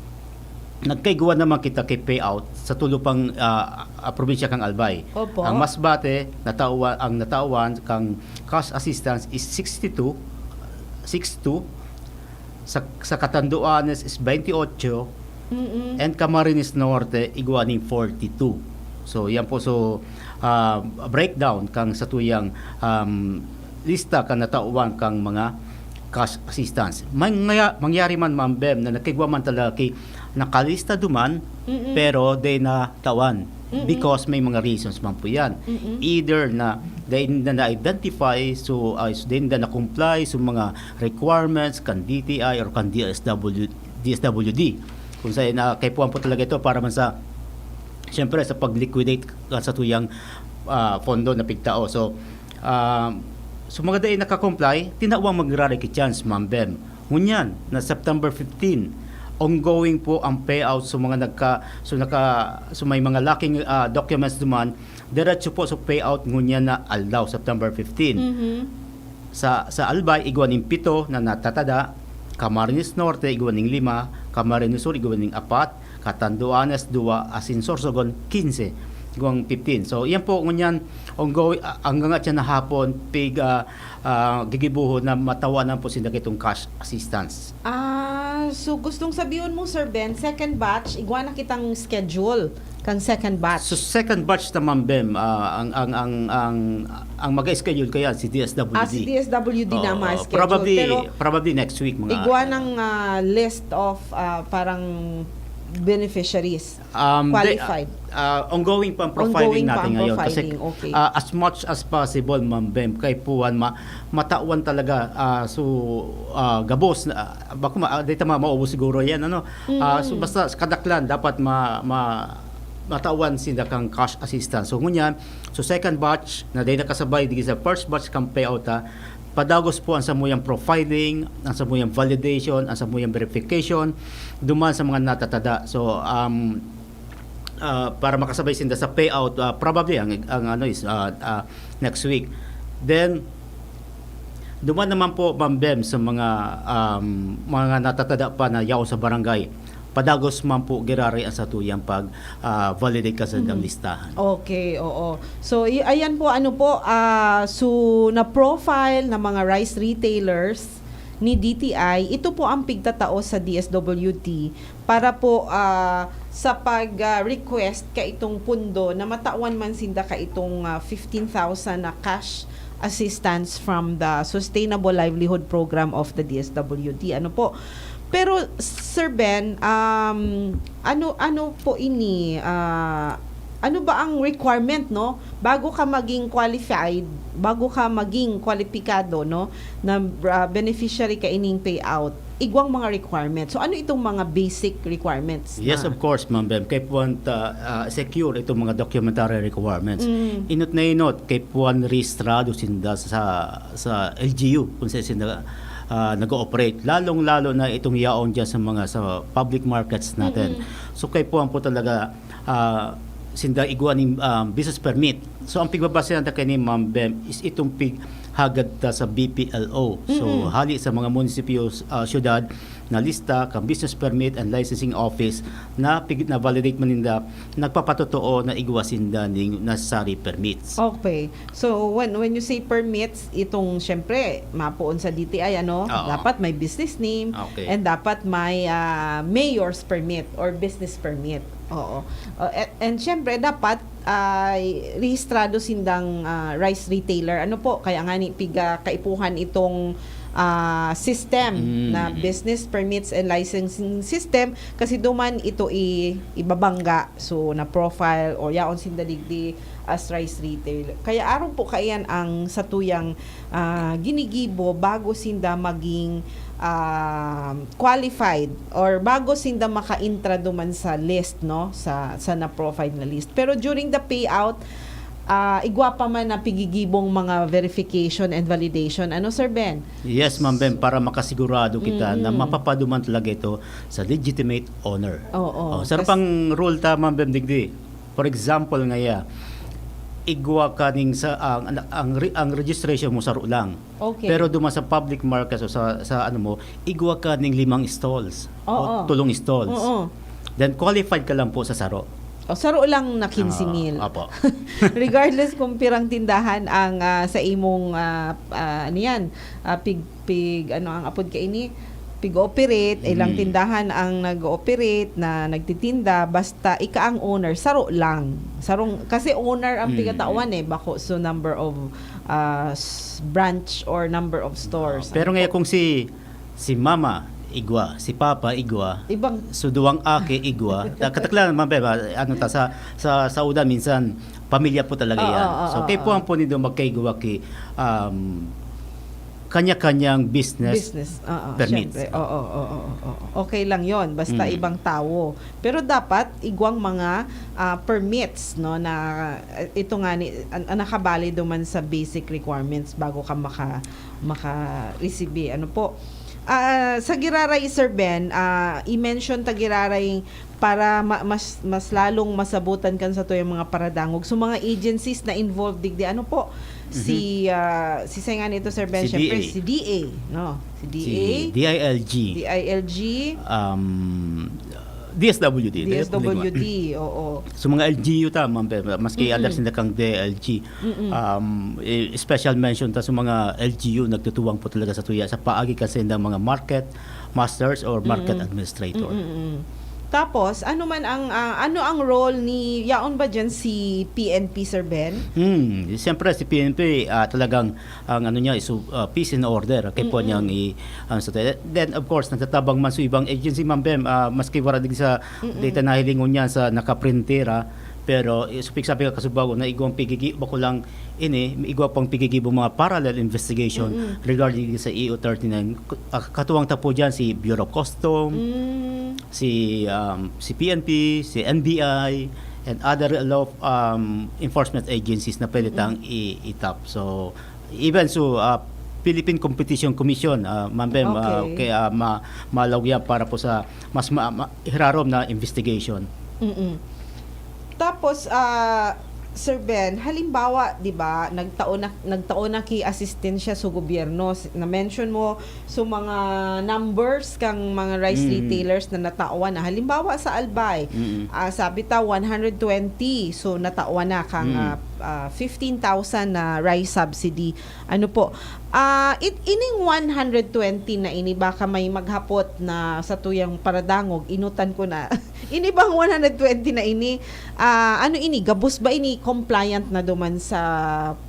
nagkaigwa naman kita ki payout sa tulo pang, ah, ah, probinsya kang Albay. Opo. Ang Masbate, natawa-, ang natawan kang cash assistance is sixty-two, six two. Sa, sa Catanduanes is twenty-eight, Mm-mm. and Camarines Norte, igwa ning forty-two. So, yan po. So, ah, breakdown kang satuyang, um, lista kan natawan kang mga cash assistance. Mangya-, mangyari man, Ma'am Bem, na nakigwa man talaga ki nakalista duman, Mm-mm. pero di na tawan. Mm-mm. Because may mga reasons man po yan. Mm-mm. Either na di na na-identify, so, ah, di na na-comply sa mga requirements kan D T I or kan D S W, D S W D. Kung sa na kaipuhan po talaga ito para man sa, siyempre, sa pag-liquidate ka sa tuyang, ah, pondo na pigtao. So, ah, so mga dai nakakomply, tinawang magrareki chance, Ma'am Bem. Ngunyan, na September fifteen, ongoing po ang payout sa mga nagka-, so naka-, so may mga lacking, ah, documents duman, diretso po sa payout ngunyan na aldaw, September fifteen. Mhm. Sa, sa Albay, igwa ning pito na natatada, Camarines Norte, igwa ning lima, Camarines Sur, igwa ning apat, Catanduanes, dua, asin Sorsogon, quince, igwang fifteen. So, yan po, ngunyan, ongoing, ah, hanggang atyan na hapon, pig, ah, ah, gigibuhon na matawanan po sinda kitong cash assistance. Ah, so gustong sabihon mo, Sir Ben, second batch, igwa na kitang schedule kang second batch. So, second batch na, Ma'am Bem, ah, ang, ang, ang, ang, ang mag-schedule kaya si D S W D. Ah, si D S W D na Oo, ma-schedule. Probably, Pero probably next week, mga igwa ng, ah, list of, ah, parang beneficiaries. Um, they, Qualified. Ah, ongoing pa ang profiling Ongoing pa natin ang ngayon. Kasi, profiling, okay. ah, as much as possible, Ma'am Bem, kaipuhan ma-, matawan talaga, ah, so, ah, gabos na, ah, bako ma-, ah, di ta ma-, maubos siguro yan, ano? Ah, so, Mm. basta sa kadaklan, dapat ma-, ma-, matawan sinda kang cash assistance. So, ngunyan, so, second batch, na dahil nakasabay di sa first batch kang payout, ah, padagos po ang samuyang profiling, ang samuyang validation, ang samuyang verification, duman sa mga natatada. So, um, ah, para makasabay sinda sa payout, ah, probably ang, ang ano is, ah, ah, next week. Then, duman naman po, Ma'am Bem, sa mga, um, mga natatada pa na yaon sa barangay, padagos man po giraray ang satuyang pag, ah, validate ka sa Mm. listahan. Okay, oo. So, y-, ayan po, ano po, ah, so, na-profile na mga rice retailers ni D T I, ito po ang pigtatao sa D S W D para po, ah, sa pag, ah, request ka itong pundo na matawan man sinda ka itong, ah, fifteen thousand na cash assistance from the Sustainable Livelihood Program of the D S W D. Ano po? Pero, Sir Ben, um, ano, ano po ini, ah, ano ba ang requirement, no? Bago ka maging qualified, bago ka maging kwalipikado, no, na, ah, beneficiary ka ining payout, igwang mga requirements. So, ano itong mga basic requirements Yes, na of course, Ma'am Bem. Kaipuhan ta, ah, secure itong mga documentary requirements. Mm. Inot na inot, kaipuhan rehistrado sinda sa, sa L G U, kung sa sinda, ah, nag-ooperate. Lalong-lalo na itong yaon dyan sa mga, sa public markets natin. Mm-mm. So, kaipuhan po talaga, ah, sinda igwa ning, ah, business permit. So, ang pigbabasehan ta kani, Ma'am Bem, is itong pig-, hagad ta sa B P L O. So, Mm-mm. hali sa mga munisipyo, ah, syudad, na lista kan Business Permit and Licensing Office na pig-, na-validate man ninda, nagpapatotoo na igwa sinda ning necessary permits. Okay. So, when, when you say permits, itong, syempre, mapoon sa D T I, ano? Oo. Dapat may business name Okay. and dapat may, ah, mayor's permit or business permit. Oo. Uh, a-, and syempre, dapat, ah, rehistrado sindang, ah, rice retailer. Ano po? Kaya nga ni piga kaipuhan itong, ah, system Mm. na business permits and licensing system kasi duman ito i-, ibabangga. So, na-profile o yaon sinda digdi as rice retailer. Kaya arog po kaiyan ang satuyang, ah, ginigibo bago sinda maging, ah, qualified or bago sinda maka-intra duman sa list, no? Sa, sa na-profile na list. Pero during the payout, ah, igwa pa man na pigigibong mga verification and validation. Ano, Sir Ben? Yes, Ma'am Bem, para makasigurado kita na Mm-mm. mapapaduman talaga ito sa legitimate owner. Oo. Oh, saro Kas- pang rule ta, Ma'am Bem, digdi. For example, ngaya, igwa ka ning sa, ang, ang, ang re-, ang registration mo saro lang. Okay. Pero duman sa public market o sa, sa ano mo, igwa ka ning limang stalls Oo. o tulong stalls. Oo. Then qualified ka lang po sa saro. O, saro lang na quince mil. Ah, opo. Regardless kung pirang tindahan ang, ah, sa imong, ah, ah, ano yan, ah, pig, pig, ano ang apod ka ini? Pig-operate, ilang Mm. tindahan ang nag-ooperate na nagtitinda, basta ika ang owner, saro lang. Sarong, kasi owner ang Mm. pigatawan eh, bako so number of, ah, s-, branch or number of stores. Ah, pero Ano ngayon po? kung si, si mama, igwa, si papa, igwa, Ibang so duwang aki, igwa. Ta-, kataklan, Ma'am Beba, ano ta, sa, sa, sa udan, minsan, pamilya po talaga Oo, yan. oo, So, oo. kaipuhan po nindo magkaigwa ki, um, kanya-kanyang business Business, oo, permits. syempre. Oo, oo, oo, oo. Okay lang yon, basta Mm. ibang tawo. Pero dapat igwang mga, ah, permits, no, na, eh, ito nga ni, an-, an nakabali duman sa basic requirements bago ka maka-, maka-receive, ano po. Ah, sa giraray, Sir Ben, ah, i-mention ta giraray para ma-, mas, mas lalong masabutan kan satuyang mga paradangog. So, mga agencies na involved digdi, ano po? Si, Mhm. ah, si, saan nga nito, Sir Ben? Si Siyempre, D A. si D A, no? Si D A, Si D I L G. D I L G. Um, D S W D, D S W D, oo. So, mga L G U ta, ma'am, pero maski Mm-mm. under sila kang D I L G, Mm-mm. um, eh, special mention ta sa mga L G U, nagtutuwang po talaga sa tuya, sa paagi kasi ng mga market masters or market Mm-mm. administrator. Mm-mm. Tapos, ano man ang, ah, ano ang role ni, yaon ba dyan si P N P, Sir Ben? Hmm, siyempre, si P N P, ah, talagang ang ano niya is, uh, peace and order. Kaya po Mm-mm. niyang i-, ano sa te-, then, of course, nagtatabang man sa ibang agency, Ma'am Bem, ah, maski wala din sa Mm-mm. data na hilingon niya sa nakaprintera, pero, eh, supik sabi ka kasubago na igwang pigigi-, bako lang ini, igwa pang pigigibo mga parallel investigation Mm-mm. regarding sa E O thirty-nine. K-, ah, katuwang ta po dyan si Bureau of Custom, Mm. si, um, si P N P, si N B I, and other law, um, enforcement agencies na pwede Mm-mm. tang i-, itap. So, even so, ah, Philippine Competition Commission, ah, Ma'am Bem, ah, Okay. kaya ma-, malaw yan para po sa mas ma-, ma-, hirarom na investigation. Mm-mm. Tapos, ah, Sir Ben, halimbawa, di ba, nagtao na, nagtao na ki asistensya sa gobyerno. S-, na-mention mo, so, mga numbers kang mga rice Mm. retailers na natawan na. Halimbawa, sa Albay, Mm. ah, sabi ta, one hundred twenty. So, natawan na kang, Mm. ah, ah, fifteen thousand na rice subsidy. Ano po? Ah, it-, ining one hundred twenty na ini, baka may maghapot na sa tuyang paradangog, inutan ko na. Ini bang one hundred twenty na ini, ah, ano ini, gabos ba ini compliant na duman sa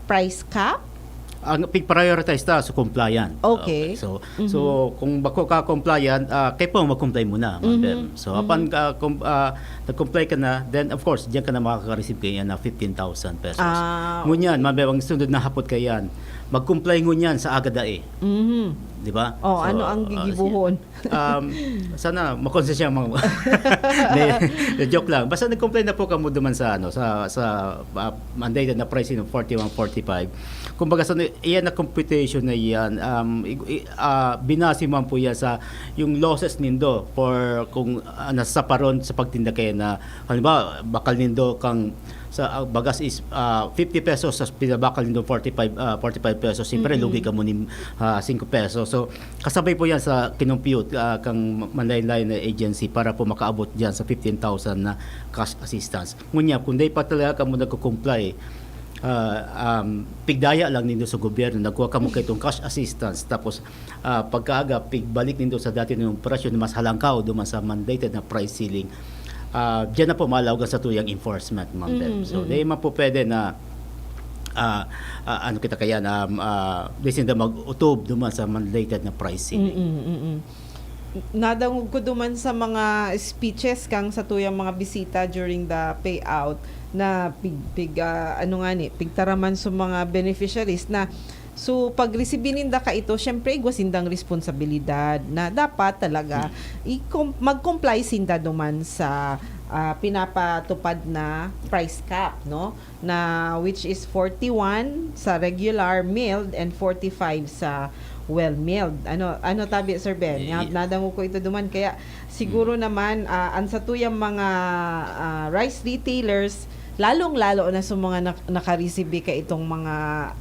price cap? Ang pig-prioritize ta sa compliant. Okay. Okay, so, Mhm. so kung bako ka compliant, ah, kaya po mag-comply muna, Ma'am Mhm. Bem. So, Mhm. apan ka, com-, ah, nag-comply ka na, then of course, diyan ka na makaka-receive kaya na fifteen thousand pesos. Ah, Ngunyan, okay. Ma'am Bem, ang sunod na hapot kaya yan, mag-comply ngunyan sa aga dai. Mhm. Di ba? Oh, So, ano ang ah, gigibuhon? Um, sana makonsensya mo. Hindi, hindi, joke lang. Basta nag-comply na po kamo duman sa, ano, sa, sa, ah, mandated na pricing of forty-one forty-five. Kumbaga, sa, iyan na computation na iyan, um, i-, i-, ah, binase man po yan sa yung losses nindo for kung, ah, nasaparon sa pagtinda kayo na, halimbawa, bakal nindo kang Sa, ah, bagas is, ah, fifty pesos, tas pinabakal nindo forty-five, ah, forty-five pesos, siyempre, Mm-mm. lugi ka mo nin, ah, singko pesos. So, kasabay po yan sa kinompute, ah, kang manlain-lain na agency para po makaabot dyan sa fifteen thousand na cash assistance. Ngunyan, kung dai pa talaga kamo nagko-comply, ah, um, pigdaya lang nindo sa gobyerno, nagkuha kamo kaitong cash assistance, tapos, ah, pagkaaga, pigbalik nindo sa dati niyong presyo na mas halangkaw duman sa mandated na price ceiling. Ah, diyan na po malaog ang satuyang enforcement, Ma'am Beb. Mm, So, mm. di man po pwede na, ah, ah, ano kita kaya na, um, ah, di sinda mag-utob duman sa mandated na price ceiling. Mm, mm, mm. Nadangog ko duman sa mga speeches kang satuyang mga bisita during the payout na pig-, pig-, ah, ano nga ni, pigtaraman sa mga beneficiaries na, so, pag resibi ninda ka ito, syempre, igwa sindang responsibilidad na dapat talaga Hmm. i-com-, mag-comply sinda duman sa, ah, pinapatupad na price cap, no? Na which is forty-one sa regular milled and forty-five sa well milled. Ano, ano tabi, Sir Ben? Nga, Eh, nadangog ko ito duman. Kaya siguro Hmm. naman, ah, ang satuyang mga, ah, rice retailers, lalong-lalo na sa mga nak-, nakaresibi ka itong mga,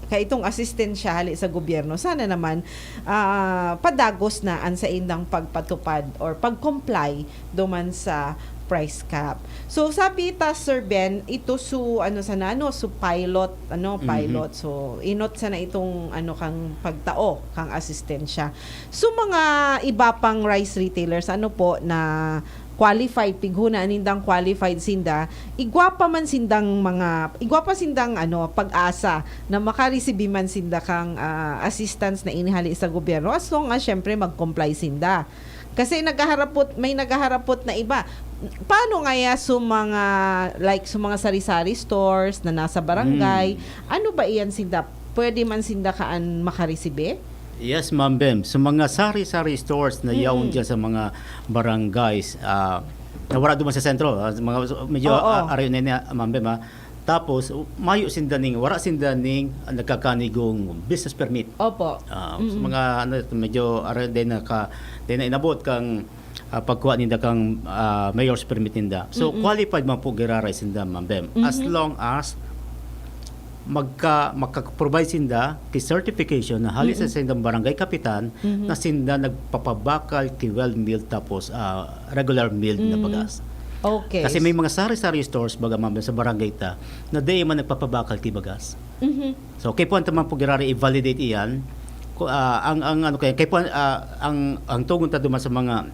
ka itong asistensya hali sa gobyerno, sana naman, ah, padagos na ang saindang pagpatupad or pag-comply duman sa price cap. So, sabi ta, Sir Ben, ito su, ano sana, ano, su pilot, ano, Mhm. pilot. So, inot sana itong, ano, kang pagtao, kang asistensya. So, mga iba pang rice retailers, ano po, na qualified, pighuna nindang qualified sinda, igwa pa man sindang mga, igwa pa sindang, ano, pag-asa na makaresibi man sinda kang, ah, assistance na inihali sa gobyerno, as long as, syempre, mag-comply sinda. Kasi naghaharapot, may naghaharapot na iba. Paano ngaya sa mga, like, sa mga sari-sari stores na nasa barangay? Hmm. Ano ba iyan sinda? Pwede man sinda kaan makaresibi? Yes, Ma'am Bem. Sa mga sari-sari stores na yaon Mm. dyan sa mga barangays, ah, na wala duman sa sentro, ah, sa mga medyo, Oo. ah, arayo na niya, Ma'am Bem, ah. Tapos, mayo sinda ning, wala sinda ning, ah, nagkakanigong business permit. Opo. Ah, sa Mm. mga, ano, medyo, ara-, di na ka, di na inabot kang, ah, pagkuha ninda kang, ah, mayor's permit ninda. So, Mm-mm. qualified man po giraray sinda, Ma'am Bem. As Mhm. long as magka-, magka-provide sinda ki certification na hali sa Mm-mm. sindang barangay kapitan Mhm. na sinda nagpapabakal ki well milled tapos, ah, regular milled na Mm. bagas. Okay. Kasi may mga sari-sari stores, baga, Ma'am Bem, sa barangay ta, na di man nagpapabakal ki bagas. Mhm. So, kaipuhan ta man po giraray i-validate iyan. Ku-, ah, ang, ang ano kaya, kaipuhan, ah, ang, ang tugon ta duman sa mga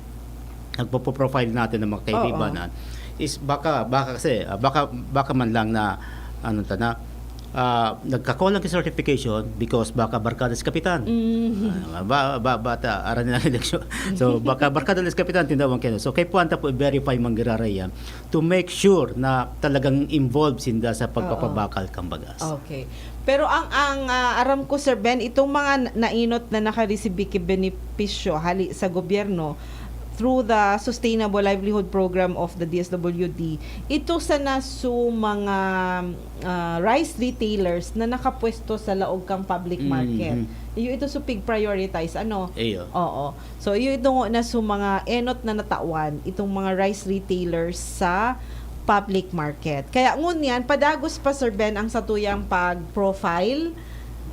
nagpo-profile natin ng mga Oo. kaibanan is baka, baka kasi, ah, baka, baka man lang na, ano ta na, ah, nagkakulang ki certification because baka barkada si kapitan. Mm. Ah, ba, ba, bata, aran na lang eleksyon. So, baka barkada si kapitan, tindawan kayo. So, kaipuhan ta po i-verify man giraray yan to make sure na talagang involved sinda sa Oo. pagpapabakal kang bagas. Okay. Pero ang, ang, ah, aram ko, Sir Ben, itong mga na-, nainot na nakaresibi ki benepisyo hali sa gobyerno through the Sustainable Livelihood Program of the D S W D, ito sana su mga, ah, rice retailers na nakapwesto sa laog kang public Mm, market. mm. Iyo ito su pig-prioritize, ano? Iyo. Oo. So, iyo ito na su mga enot na natawan, itong mga rice retailers sa public market. Kaya ngunyan, padagos pa, Sir Ben, ang satuyang pag-profile,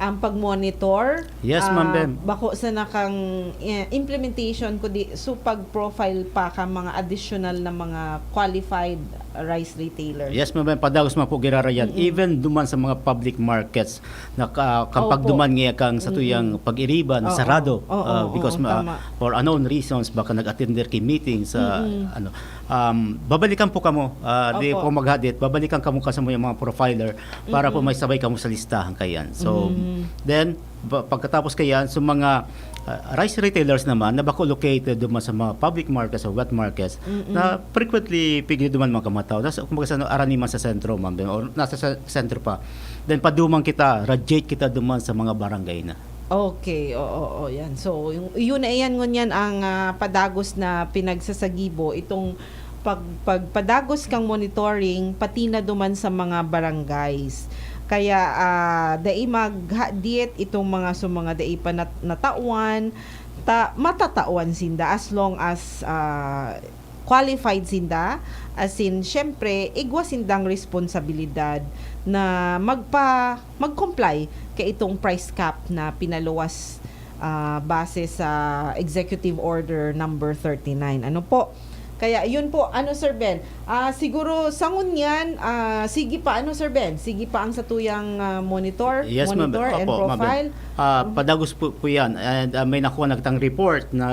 ang pag-monitor. Yes, Ma'am Ah, Bem. bako sana kang, eh, implementation, kundi su pag-profile pa ka mga additional na mga qualified rice retailers. Yes, Ma'am Bem. Padagos man po giraray yan. Mm-mm. Even duman sa mga public markets, na ka-, kang Opo. pagduman niya kang satuyang Mm-mm. pag-iriba na Oo. sarado, Oo, ah, oo, because ma-, tama. for unknown reasons, baka nag-attender ki meeting sa, Mm-mm. ano. Um, babalikan po kamo, ah, di Opo. po maghadit, babalikan kamo ka sa mga profiler para po Mm-mm. may sabay kamo sa listahan kayan. So, Mm. then, ba-, pagkatapos kayan, sa mga, ah, rice retailers naman na bako located duman sa mga public markets o wet markets, Mm-mm. na frequently pigyo duman mga kamataw. Nas-, kumbaga sa ano, arani man sa sentro, ma'am, or nasa sa sentro pa. Then, paduman kita, radiate kita duman sa mga barangay na. Okay, oo, oo, yan. So, yung, yun na yan, ngunyan ang, ah, padagos na pinagsasagibo, itong pag-, pagpadagos kang monitoring, pati na duman sa mga barangays. Kaya, ah, dai maghadit itong mga, sa mga dai pa nat-, natawan, ta-, matatawan sinda as long as, ah, qualified sinda, as in, syempre, igwa sindang responsibilidad na magpa-, mag-comply kaitong price cap na pinaluwas, ah, base sa Executive Order number thirty-nine. Ano po? Kaya yun po, ano, Sir Ben? Ah, siguro sa ngunyan, ah, sige pa, ano, Sir Ben? Sige pa ang satuyang, ah, monitor, Yes, ma'am. monitor and Opo, ma'am. profile. Ah, padagos po, po yan. And ah, may nakuha na kitang report na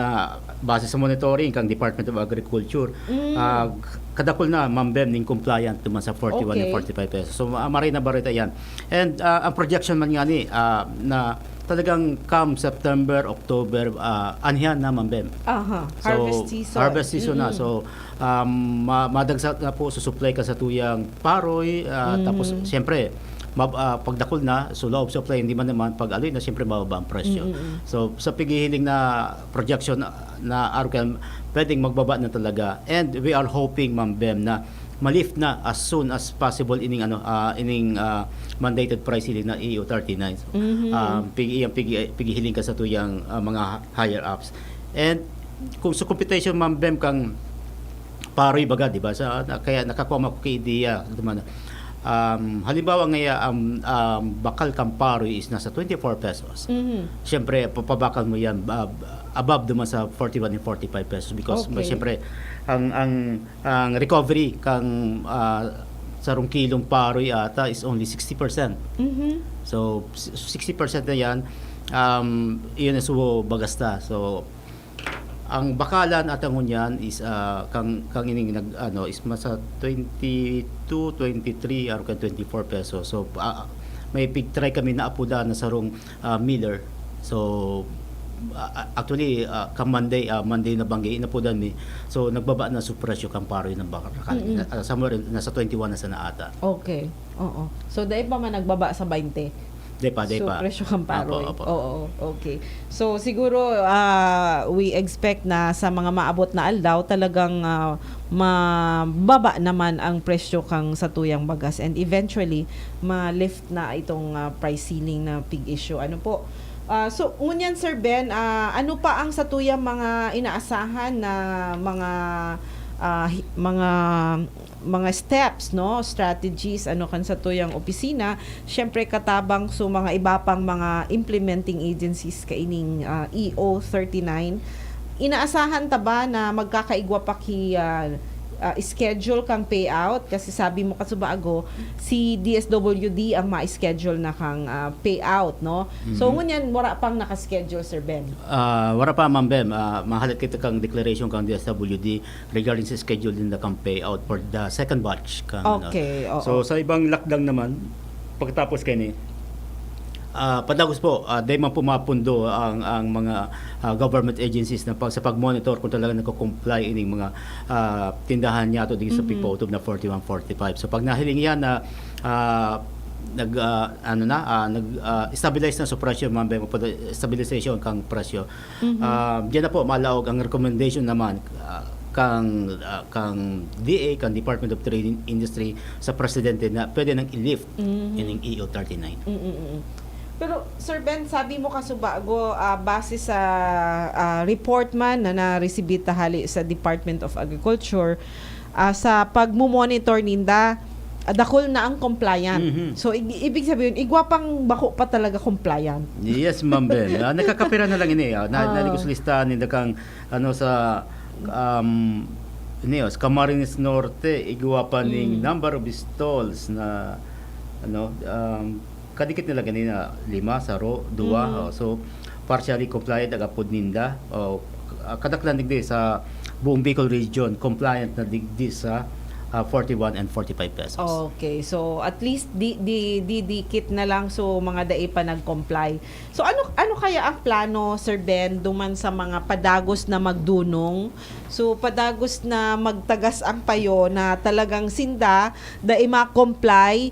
base sa monitoring kang Department of Agriculture. Mm. Ah, kadakol na, Ma'am Bem, ning compliant naman sa forty-one and Okay. forty-five pesos. So, ma- maray na barita yan. And ah, ang projection man nga ni, ah, na talagang come September, October, ah, anhiyan na, Ma'am Bem. Aha, So, harvest season. harvest season na. Mm-mm. So, um, ma- madagsa na po sa supply ka sa tuyang paroy. Ah, Mhm. Tapos, siyempre, mab- ah, pagdakol na, so law of supply, hindi man naman, pag aloy na, siyempre, mababa ang presyo. Mm-mm. So, sa pighihiling na projection na, na arog kan, pwedeng magbaba na talaga. And we are hoping, Ma'am Bem, na ma-lift na as soon as possible ining, ano, ah, ining ah, mandated price ceiling na E O thirty-nine. So, Mhm. um, pig- iyang pig- pighihiling ka sa tuyang ah, mga higher ups. And kung sa computation, Ma'am Bem, kang paroy baga, di ba? Sa, na- kaya nakakuha mo ko kay idea. Di ba? Um, halimbawa nga, um, um, bakal kang paroy is nasa twenty-four pesos. Mhm. Siyempre, papabakal mo yan ah, above naman sa forty-one and forty-five pesos because Okay. siyempre, ang ang ang recovery kang ah, sarong kilong paroy ata is only sixty percent. Mhm. So, s- sixty percent na yan, um, yun ang subo bagasta. So, ang bakalan at ang ngunyan is ah, kang, kang ining nag, ano, is masa twenty-two, twenty-three, or kang twenty-four pesos. So, ah, may pig-try kami na apuda na sarong ah, miller. So, ah, actually, ah, ka Monday, ah, Monday na banggi, inapudan mi. So, nagbaba na sa presyo kang paroy ng bakal. Mm-mm. Ah, somewhere, nasa twenty-one na sana ata. Okay. Oo. So, dai pa man nagbaba sa twenty. Di pa, di So, pa. presyo kang paroy. Opo, opo. Oo, okay. So, siguro, ah, we expect na sa mga maabot na aldaw, talagang ah, mababa naman ang presyo kang satuyang bagas. And eventually, ma-lift na itong ah, price ceiling na pig-issue. Ano po? Ah, so, ngunyan, Sir Ben, ah, ano pa ang satuyang mga inaasahan na mga ah, hi- mga mga steps, no, strategies, ano, kan satuyang opisina, syempre, katabang sa mga iba pang mga implementing agencies kaining ah, E O thirty-nine. Inaasahan ta ba na magkakaigwa pa ki ah, ah, schedule kang payout? Kasi sabi mo kasubago, si D S W D ang ma-schedule na kang ah, payout, no? So, Mhm. ngunyan, wala pang naka-schedule, Sir Ben? Ah, wala pa, Ma'am Bem. Ah, mahalat kita kang declaration kang D S W D regarding sa schedule din na kang payout for the second batch. Kang, ano. Okay, oo. So, sa ibang lakdang naman, pagkatapos kay ni, ah, padagos po, ah, dahil man pumapundo ang, ang mga ah, government agencies na pag, sa pag-monitor kung talaga nagko-comply ining mga ah, tindahan niya to dito sa Mhm. pigpautob na forty-one forty-five. So, pag nahiling yan na ah, nag ah, ano na ah, nag ah, stabilize na sa presyo, Ma'am Bem, stabilization kang presyo. Mhm. Ah, diyan na po malaog ang recommendation naman ah, kang ah, kang D A, kang Department of Trade and Industry sa presidente na pwede nang i-lift Mhm. ining E O thirty-nine. Mm, mm, mm. Pero, Sir Ben, sabi mo kasubago, ah, base sa ah, report man na naresibi ta hali sa Department of Agriculture, ah, sa pagmo-monitor ninda, ah, dakul na ang compliant. Mhm. So, ig- ibig sabihin, igwa pang bako pa talaga compliant. Yes, Ma'am Bem. Ah, nakakapira na lang ini. Ah, na, Ah. Nalagos lista ninda kang ano sa um, ano yun, sa Camarines Norte, igwa pa ning Mm. number of stalls na ano um, kadikit nila ganina, lima, saro, duwa. Mm. Oh, so, partially compliant ang apod ninda. Oh, ah, kadaklan digdi sa buong Bicol region, compliant na digdi sa ah, forty-one and forty-five pesos. Okay. So, at least di, di, di dikit na lang so mga dai pa nag-comply. So, ano ano kaya ang plano, Sir Ben, duman sa mga padagos na magdunong? So, padagos na magtagas ang payo na talagang sinda, dai ma-comply,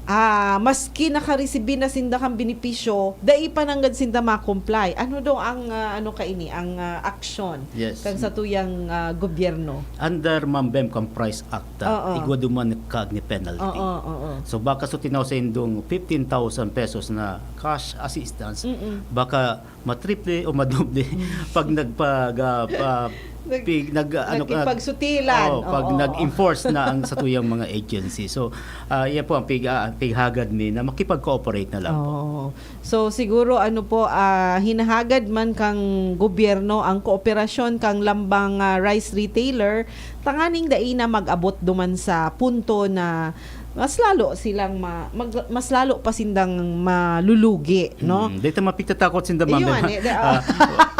ah, maski nakaresibi na sinda kan benepisyo, dai pa nanggad sinda ma-comply. Ano daw ang, ah, ano kaini, ang, ah, aksyon Yes. kan satuyang, ah, gobyerno? Under, Ma'am Bem, kang Price Act, ah, Oo. igwa duman kaagni penalty. Oo, oo. So, baka so tinaw sa indong fifteen thousand pesos na cash assistance, Mm-mm. baka matriple o madoble Mm. pag nagpag ah, pa- Pig-, nag-, ano, nag-, Nakipagsutilan. Oo, pag Oo. nag-enforce na ang satuyang mga agency. So, ah, yan po ang pig-, ah, pighagad mi na makipag-cooperate na lang po. Oo. So, siguro, ano po, ah, hinahagad man kang gobyerno ang kooperasyon kang lambang, ah, rice retailer, tanganing dai na mag-abot duman sa punto na mas lalo silang ma-, mag-, mas lalo pa sindang malulugi, no? Mm, dito mapigtatakot sinda, ma'am. Iyo, ani, da- Ah,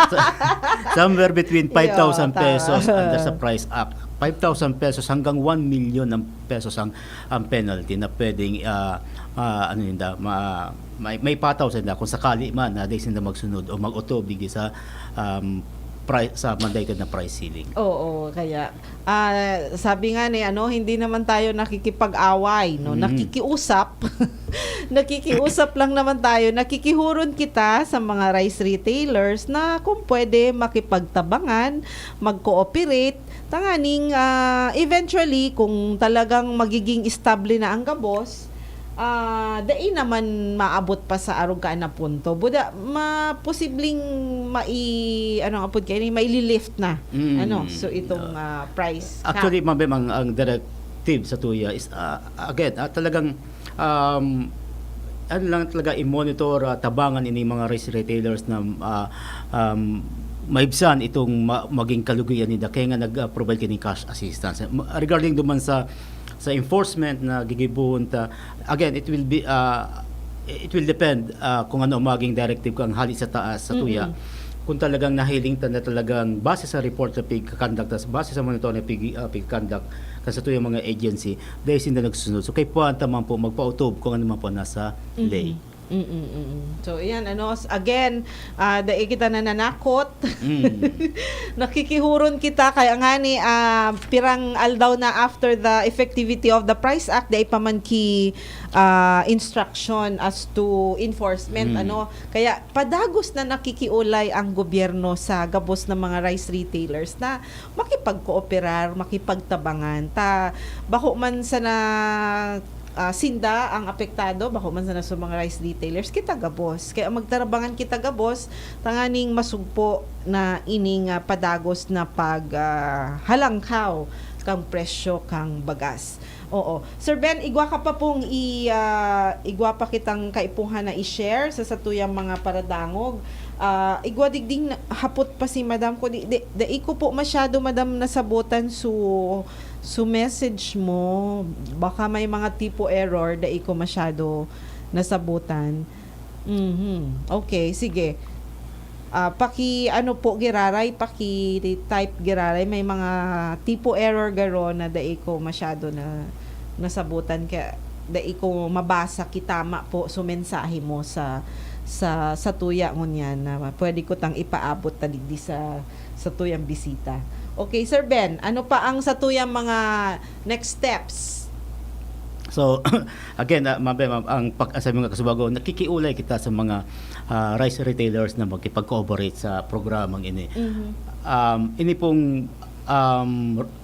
sa-, somewhere between five thousand Iyo, ta- pesos under sa Price Act. Five thousand pesos hanggang one million ang pesos ang, ang penalty na pwedeng, ah, ah, ano yun da, ma-, may, may pataw sa kung sakali man na di sinda magsunod o mag-utob digdi sa, um, pri-, sa mandated na price ceiling. Oo, kaya, ah, sabi nga ni, ano, hindi naman tayo nakikipag-away, no? Mhm. Nakikiusap. Nakikiusap lang naman tayo. Nakikihuron kita sa mga rice retailers na kung pwede makipagtabangan, mag-cooperate, tanganing, ah, eventually, kung talagang magiging estable na ang gabos, ah, dai naman maabot pa sa arog ka na punto. Buda, ma-, posibleng mai-, ano ang apod kayo, maililift na. Mm. Ano, so itong, ah, price cap. Actually, ma'am Bem, ang, ang directive sa tuya is, ah, again, ah, talagang, um, ano lang talaga, i-monitor, ah, tabangan ini mga rice retailers na, ah, um, maibsan itong ma-, maging kalugian nila. Kaya nga nag-, ah, provide kini cash assistance. Ma-, regarding duman sa, sa enforcement na gigibohon ta, again, it will be, ah, it will depend, ah, kung ano ang maging directive kang hali sa taas, sa tuya. Mm-mm. Kung talagang nahiling ta na talagang base sa report na pig-conduct, tas base sa monitor na pig-, ah, pig-conduct kan satuyang mga agency, dahil sinda nagsusunod. So, kay puwan ta man po magpautob kung ano man po nasa Mhm. ley. Mm-mm, mm-mm. So, ayan, ano, s-, again, ah, dai kita nananakot. Mm. Nakikihuron kita, kaya nga ni, ah, pirang aldaw na after the effectivity of the Price Act, dai pa man ki, ah, instruction as to enforcement, Mm. ano. Kaya padagos na nakikiulay ang gobyerno sa gabos ng mga rice retailers na makipagkooperar, makipagtabangan. Ta, bako man sana, ah, sinda ang apektado, bako man sana sa mga rice retailers, kita gabos. Kaya magtarabangan kita gabos, tanganing masugpo na ining, ah, padagos na pag, ah, halangkaw kang presyo kang bagas. Oo. Sir Ben, igwa ka pa pong i-, ah, igwa pa kitang kaipuhan na i-share sa satuyang mga paradangog. Ah, igwa digding na-, hapot pa si Madam ko. Di, di, dai ko po masyado, Madam, nasabotan su, su message mo. Baka may mga tipo error, dai ko masyado nasabotan. Mhm. Okay, sige. Ah, paki, ano po, giraray, paki-type giraray. May mga tipo error garo na dai ko masyado na nasabutan, kaya dai ko mabasa ki tama po su mensahe mo sa, sa, sa tuya ngunyan na pwede ko tang ipaabot ta digdi sa, sa tuyang bisita. Okay, Sir Ben, ano pa ang sa tuyang mga next steps? So, again, ah, Ma'am Bem, ang pag-, sabi nga kasubago, nakikiulay kita sa mga, ah, rice retailers na makipag-cooperate sa programang ini. Mhm. Um, ini pong, um,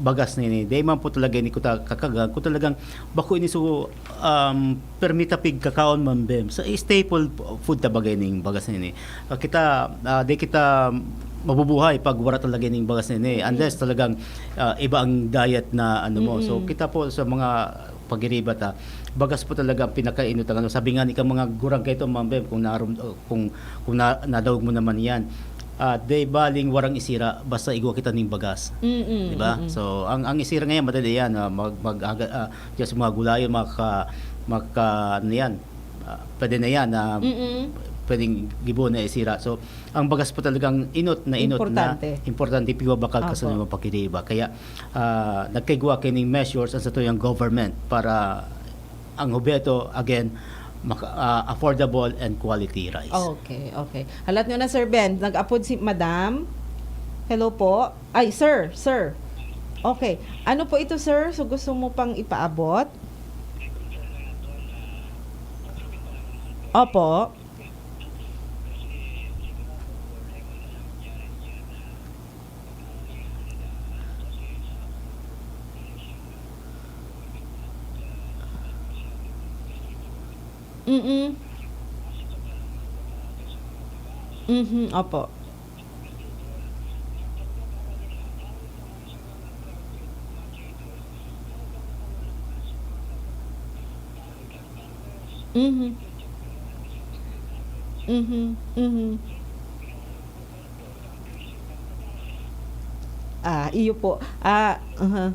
bagas na ini, di man po talaga ini kuta kakagan, kung talagang bako ini so, um, permita pig kakaon, Ma'am Bem. Sa staple food ta bagay ning bagas na ini. Ah, kita, ah, di kita mabubuhay pag wala talaga ning bagas na ini. Mm. Unless talagang, ah, iba ang diet na ano mo. So, Mm-mm. kita po sa mga pagiriba ta, bagas po talaga ang pinakainot ang ano. Sabi nga ni kang mga gurang kaito, Ma'am Bem, kung narum-, kung, kung na-, nadawog mo naman yan, ah, di baling warang isira, basta igwa kita ning bagas. Mm-mm, Di ba? mm-mm. So, ang, ang isira ngayon, madali yan. Ah, mag, mag, aga-, ah, just mga gulayon, maka, maka, ano yan, ah, pwede na yan, ah, Mm-mm. pwedeng gibo na isira. So, ang bagas po talagang inot na inot Importante. na importante, piwa bakal Apo. Kasunod mo pagkiriba. Kaya, ah, nagkaigwa kining measures ang satuyang government para ang obheto, again, maka-, ah, affordable and quality rice. Okay, okay. Halat nyo na, Sir Ben. Nag-apod si Madam. Hello po. Ay, sir, sir. Okay. Ano po ito, sir? So, gusto mo pang ipaabot? Opo. Mm-mm. Mhm, opo. Mhm. Mhm, mhm. Ah, iyo po. Ah, aha.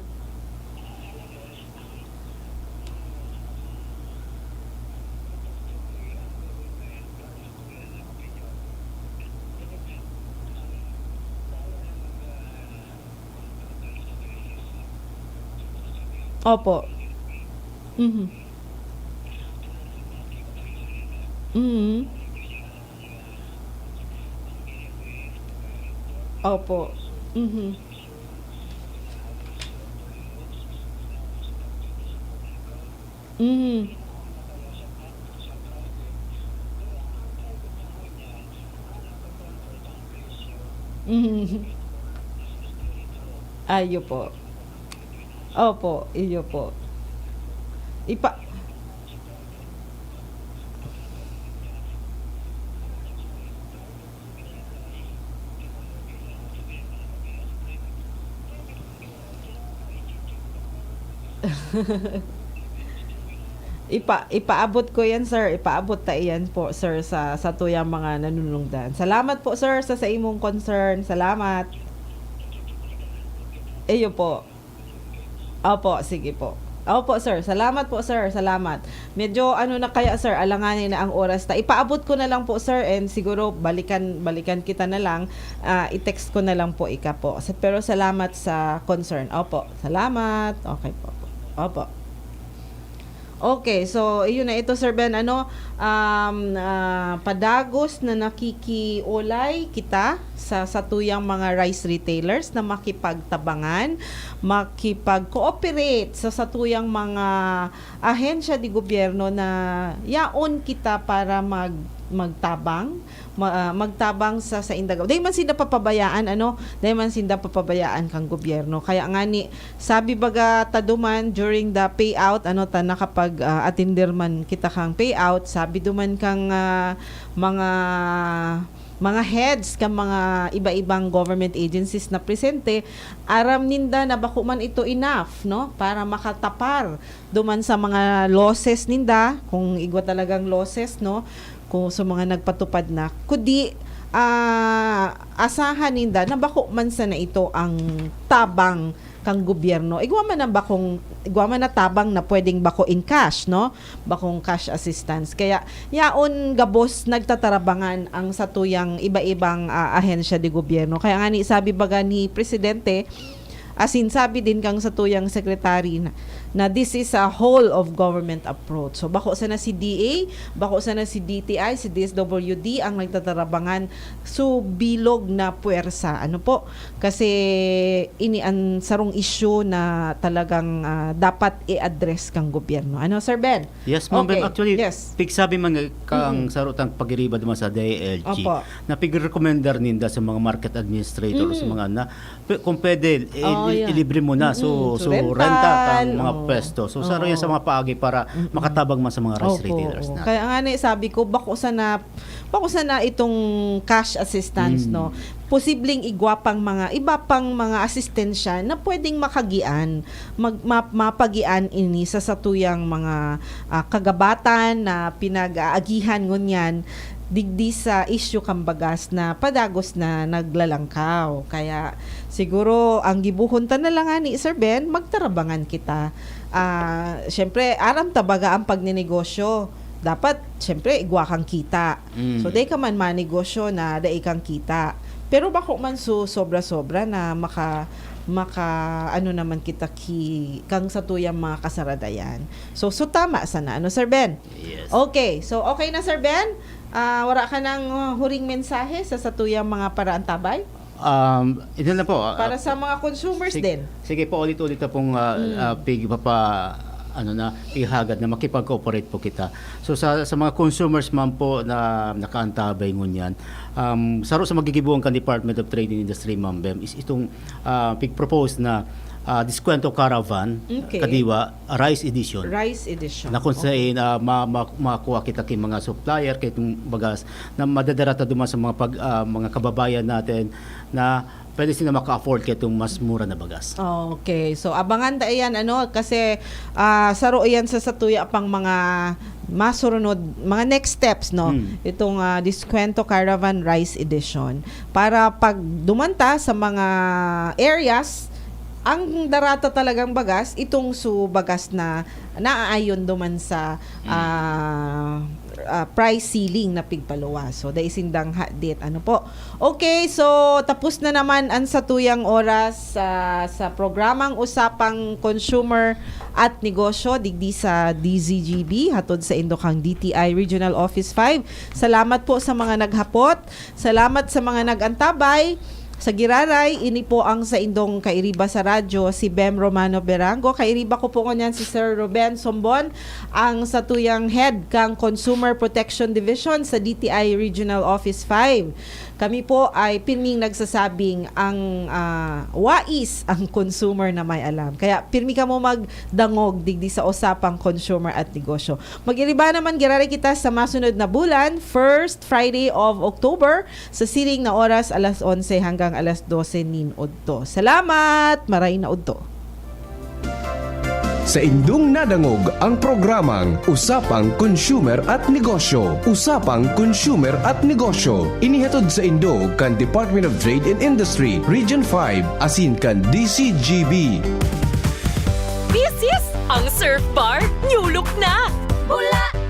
Opo. Mhm. Mhm. Opo. Mhm. Mhm. Mhm. Ayo po. Opo, iyo po. Ipa- Ipa-, ipaabot ko yan, sir. Ipaabot ta iyan po, sir, sa, sa tuyang mga nanunungdan. Salamat po, sir, sa, sa imong concern. Salamat. Iyo po. Opo, sige po. Opo, sir. Salamat po, sir. Salamat. Medyo ano na kaya, sir, alanganin na ang oras ta. Ipaabot ko na lang po, sir, and siguro balikan, balikan kita na lang. Ah, i-text ko na lang po ika po. Sa-, pero salamat sa concern. Opo, salamat. Okay po. Opo. Okay, so, iyon na ito, Sir Ben, ano, um, ah, padagos na nakikiolay kita sa satuyang mga rice retailers na makipagtabangan, makipag-cooperate sa satuyang mga ahensya de gobyerno na yaon kita para mag-, magtabang, ma-, ah, magtabang sa, sa inda. Dai man sinda papabayaan, ano, dai man sinda papabayaan kang gobyerno. Kaya nga ni, sabi baga ta duman during the payout, ano, ta nakapag, ah, atender man kita kang payout, sabi duman kang, ah, mga, mga heads kan mga iba-ibang government agencies na presente, aram ninda na bako man ito enough, no, para makatapar duman sa mga losses ninda, kung igwa talagang losses, no, kung sa mga nagpatupad na, kundi, ah, asahan ninda na bako man sana ito ang tabang kan gobyerno. Igwa man na bakong, igwa man na tabang na pwedeng bako in cash, no? Bakong cash assistance. Kaya, yaon gabos nagtatarabangan ang satuyang iba-ibang, ah, ahensya de gobyerno. Kaya nga ni, sabi baga ni Presidente, as in, sabi din kang satuyang secretary na, na this is a whole of government approach. So, bako sana si D A, bako sana si D T I, si D S W D ang nagtatarabangan. So, bilog na puwersa. Ano po? Kasi ini an sarong issue na talagang, ah, dapat i-address kang gobyerno. Ano, Sir Ben? Yes, Ma'am Ben. Okay. Actually, yes, pigsabi man nga kang Mm. saro tang pagiriba duman sa D I L G, Opo. na pigrekomendar ninda sa mga market administrator, sa Mm. mga na, pe-, kung pwede, i-, Oh, i-, yeah. ilibre mo na. So, Mm-mm. So, so, renta rental, kang mga oh. pwesto. So, saro yan sa Oo. mga paagi para Mm-mm. makatabang man sa mga rice Opo, retailers oo. natin. Kaya nga ni, sabi ko, bako sana, bako sana itong cash assistance, Mm. no? Posibleng igwa pang mga, iba pang mga asistensya na pwedeng makagian, mag-, ma-, mapagian ini sa satuyang mga, ah, kagabatan na pinag-aagihan ngunyan, digdi sa isyu kan bagas na padagos na naglalangkaw. Kaya siguro ang gibohon ta na lang ani, Sir Ben, magtarabangan kita. Ah, siyempre, aram ta baga ang pagnenegosyo. Dapat, siyempre, igwa kang kita. Mm. So, dai ka man manegosyo na dai kang kita. Pero bako man so sobra-sobra na maka-, maka-, ano naman kita ki-, kang satuyang mga kasaradayan. So, so tama sana, ano, Sir Ben? Yes. Okay. So, okay na, Sir Ben? Ah, wala ka nang, uh, huring mensahe sa satuyang mga paraantabay? Um, ito na po, ah, Para sa mga consumers sig-, din. sige po, ulit-ulit na pong, ah, Mm. ah, pig-, papa-, ano na, ihagad na makipag-cooperate po kita. So, sa, sa mga consumers man po na nakaantabay ngunyan, um, saro sa magigibuan kan Department of Trade and Industry, Ma'am Bem, is itong, ah, pig-propose na, ah, Descuento Caravan, Okay. kadiwa, rice edition. Rice edition. Na kung Okay. saan, ah, ma-, ma-, makakuha kita kay mga supplier, kay itong bagas, na madadara ta duman sa mga pag-, ah, mga kababayan natin na pwede sila maka-afford kay itong mas mura na bagas. Okay. So, abangan ta iyan, ano, kasi, ah, saro iyan sa satuya pang mga masurunod, mga next steps, no? Hmm. Itong ah, Diskwento Caravan Rice Edition. Para pag dumanta sa mga areas, ang darata talagang bagas, itong su bagas na naaayon duman sa ah, ah, price ceiling na pigpaluwas. So, dai sindang hadit. Ano po? Okay, so tapos na naman ang satuyang oras sa, sa programang Usapang Consumer at Negosyo digdi sa D Z G B, hatod sa indo kang D T I Regional Office five. Salamat po sa mga naghapot. Salamat sa mga nag-antabay. Sa giraray, ini po ang saindong kairiba sa radyo, si Bem Romano Berango. Kairiba ko po ngunyan si Sir Ruben Sombon, ang satuyang head kang Consumer Protection Division sa D T I Regional Office five. Kami po ay pirming nagsasabing ang ah, wais ang consumer na may alam. Kaya pirmi kamo magdangog digdi sa Usapang Consumer at Negosyo. Mag-iriba naman giraray kita sa masunod na bulan, first Friday of October, sa siring na oras, alas onse hanggang alas dose nin udto. Salamat! Maray na udto. Sa indong nadangog ang programang Usapang Consumer at Negosyo. Usapang Consumer at Negosyo. Inihatod sa indo kan Department of Trade and Industry, Region five, asin kan D C G B. This is ang Surf Bar, new look na! Bula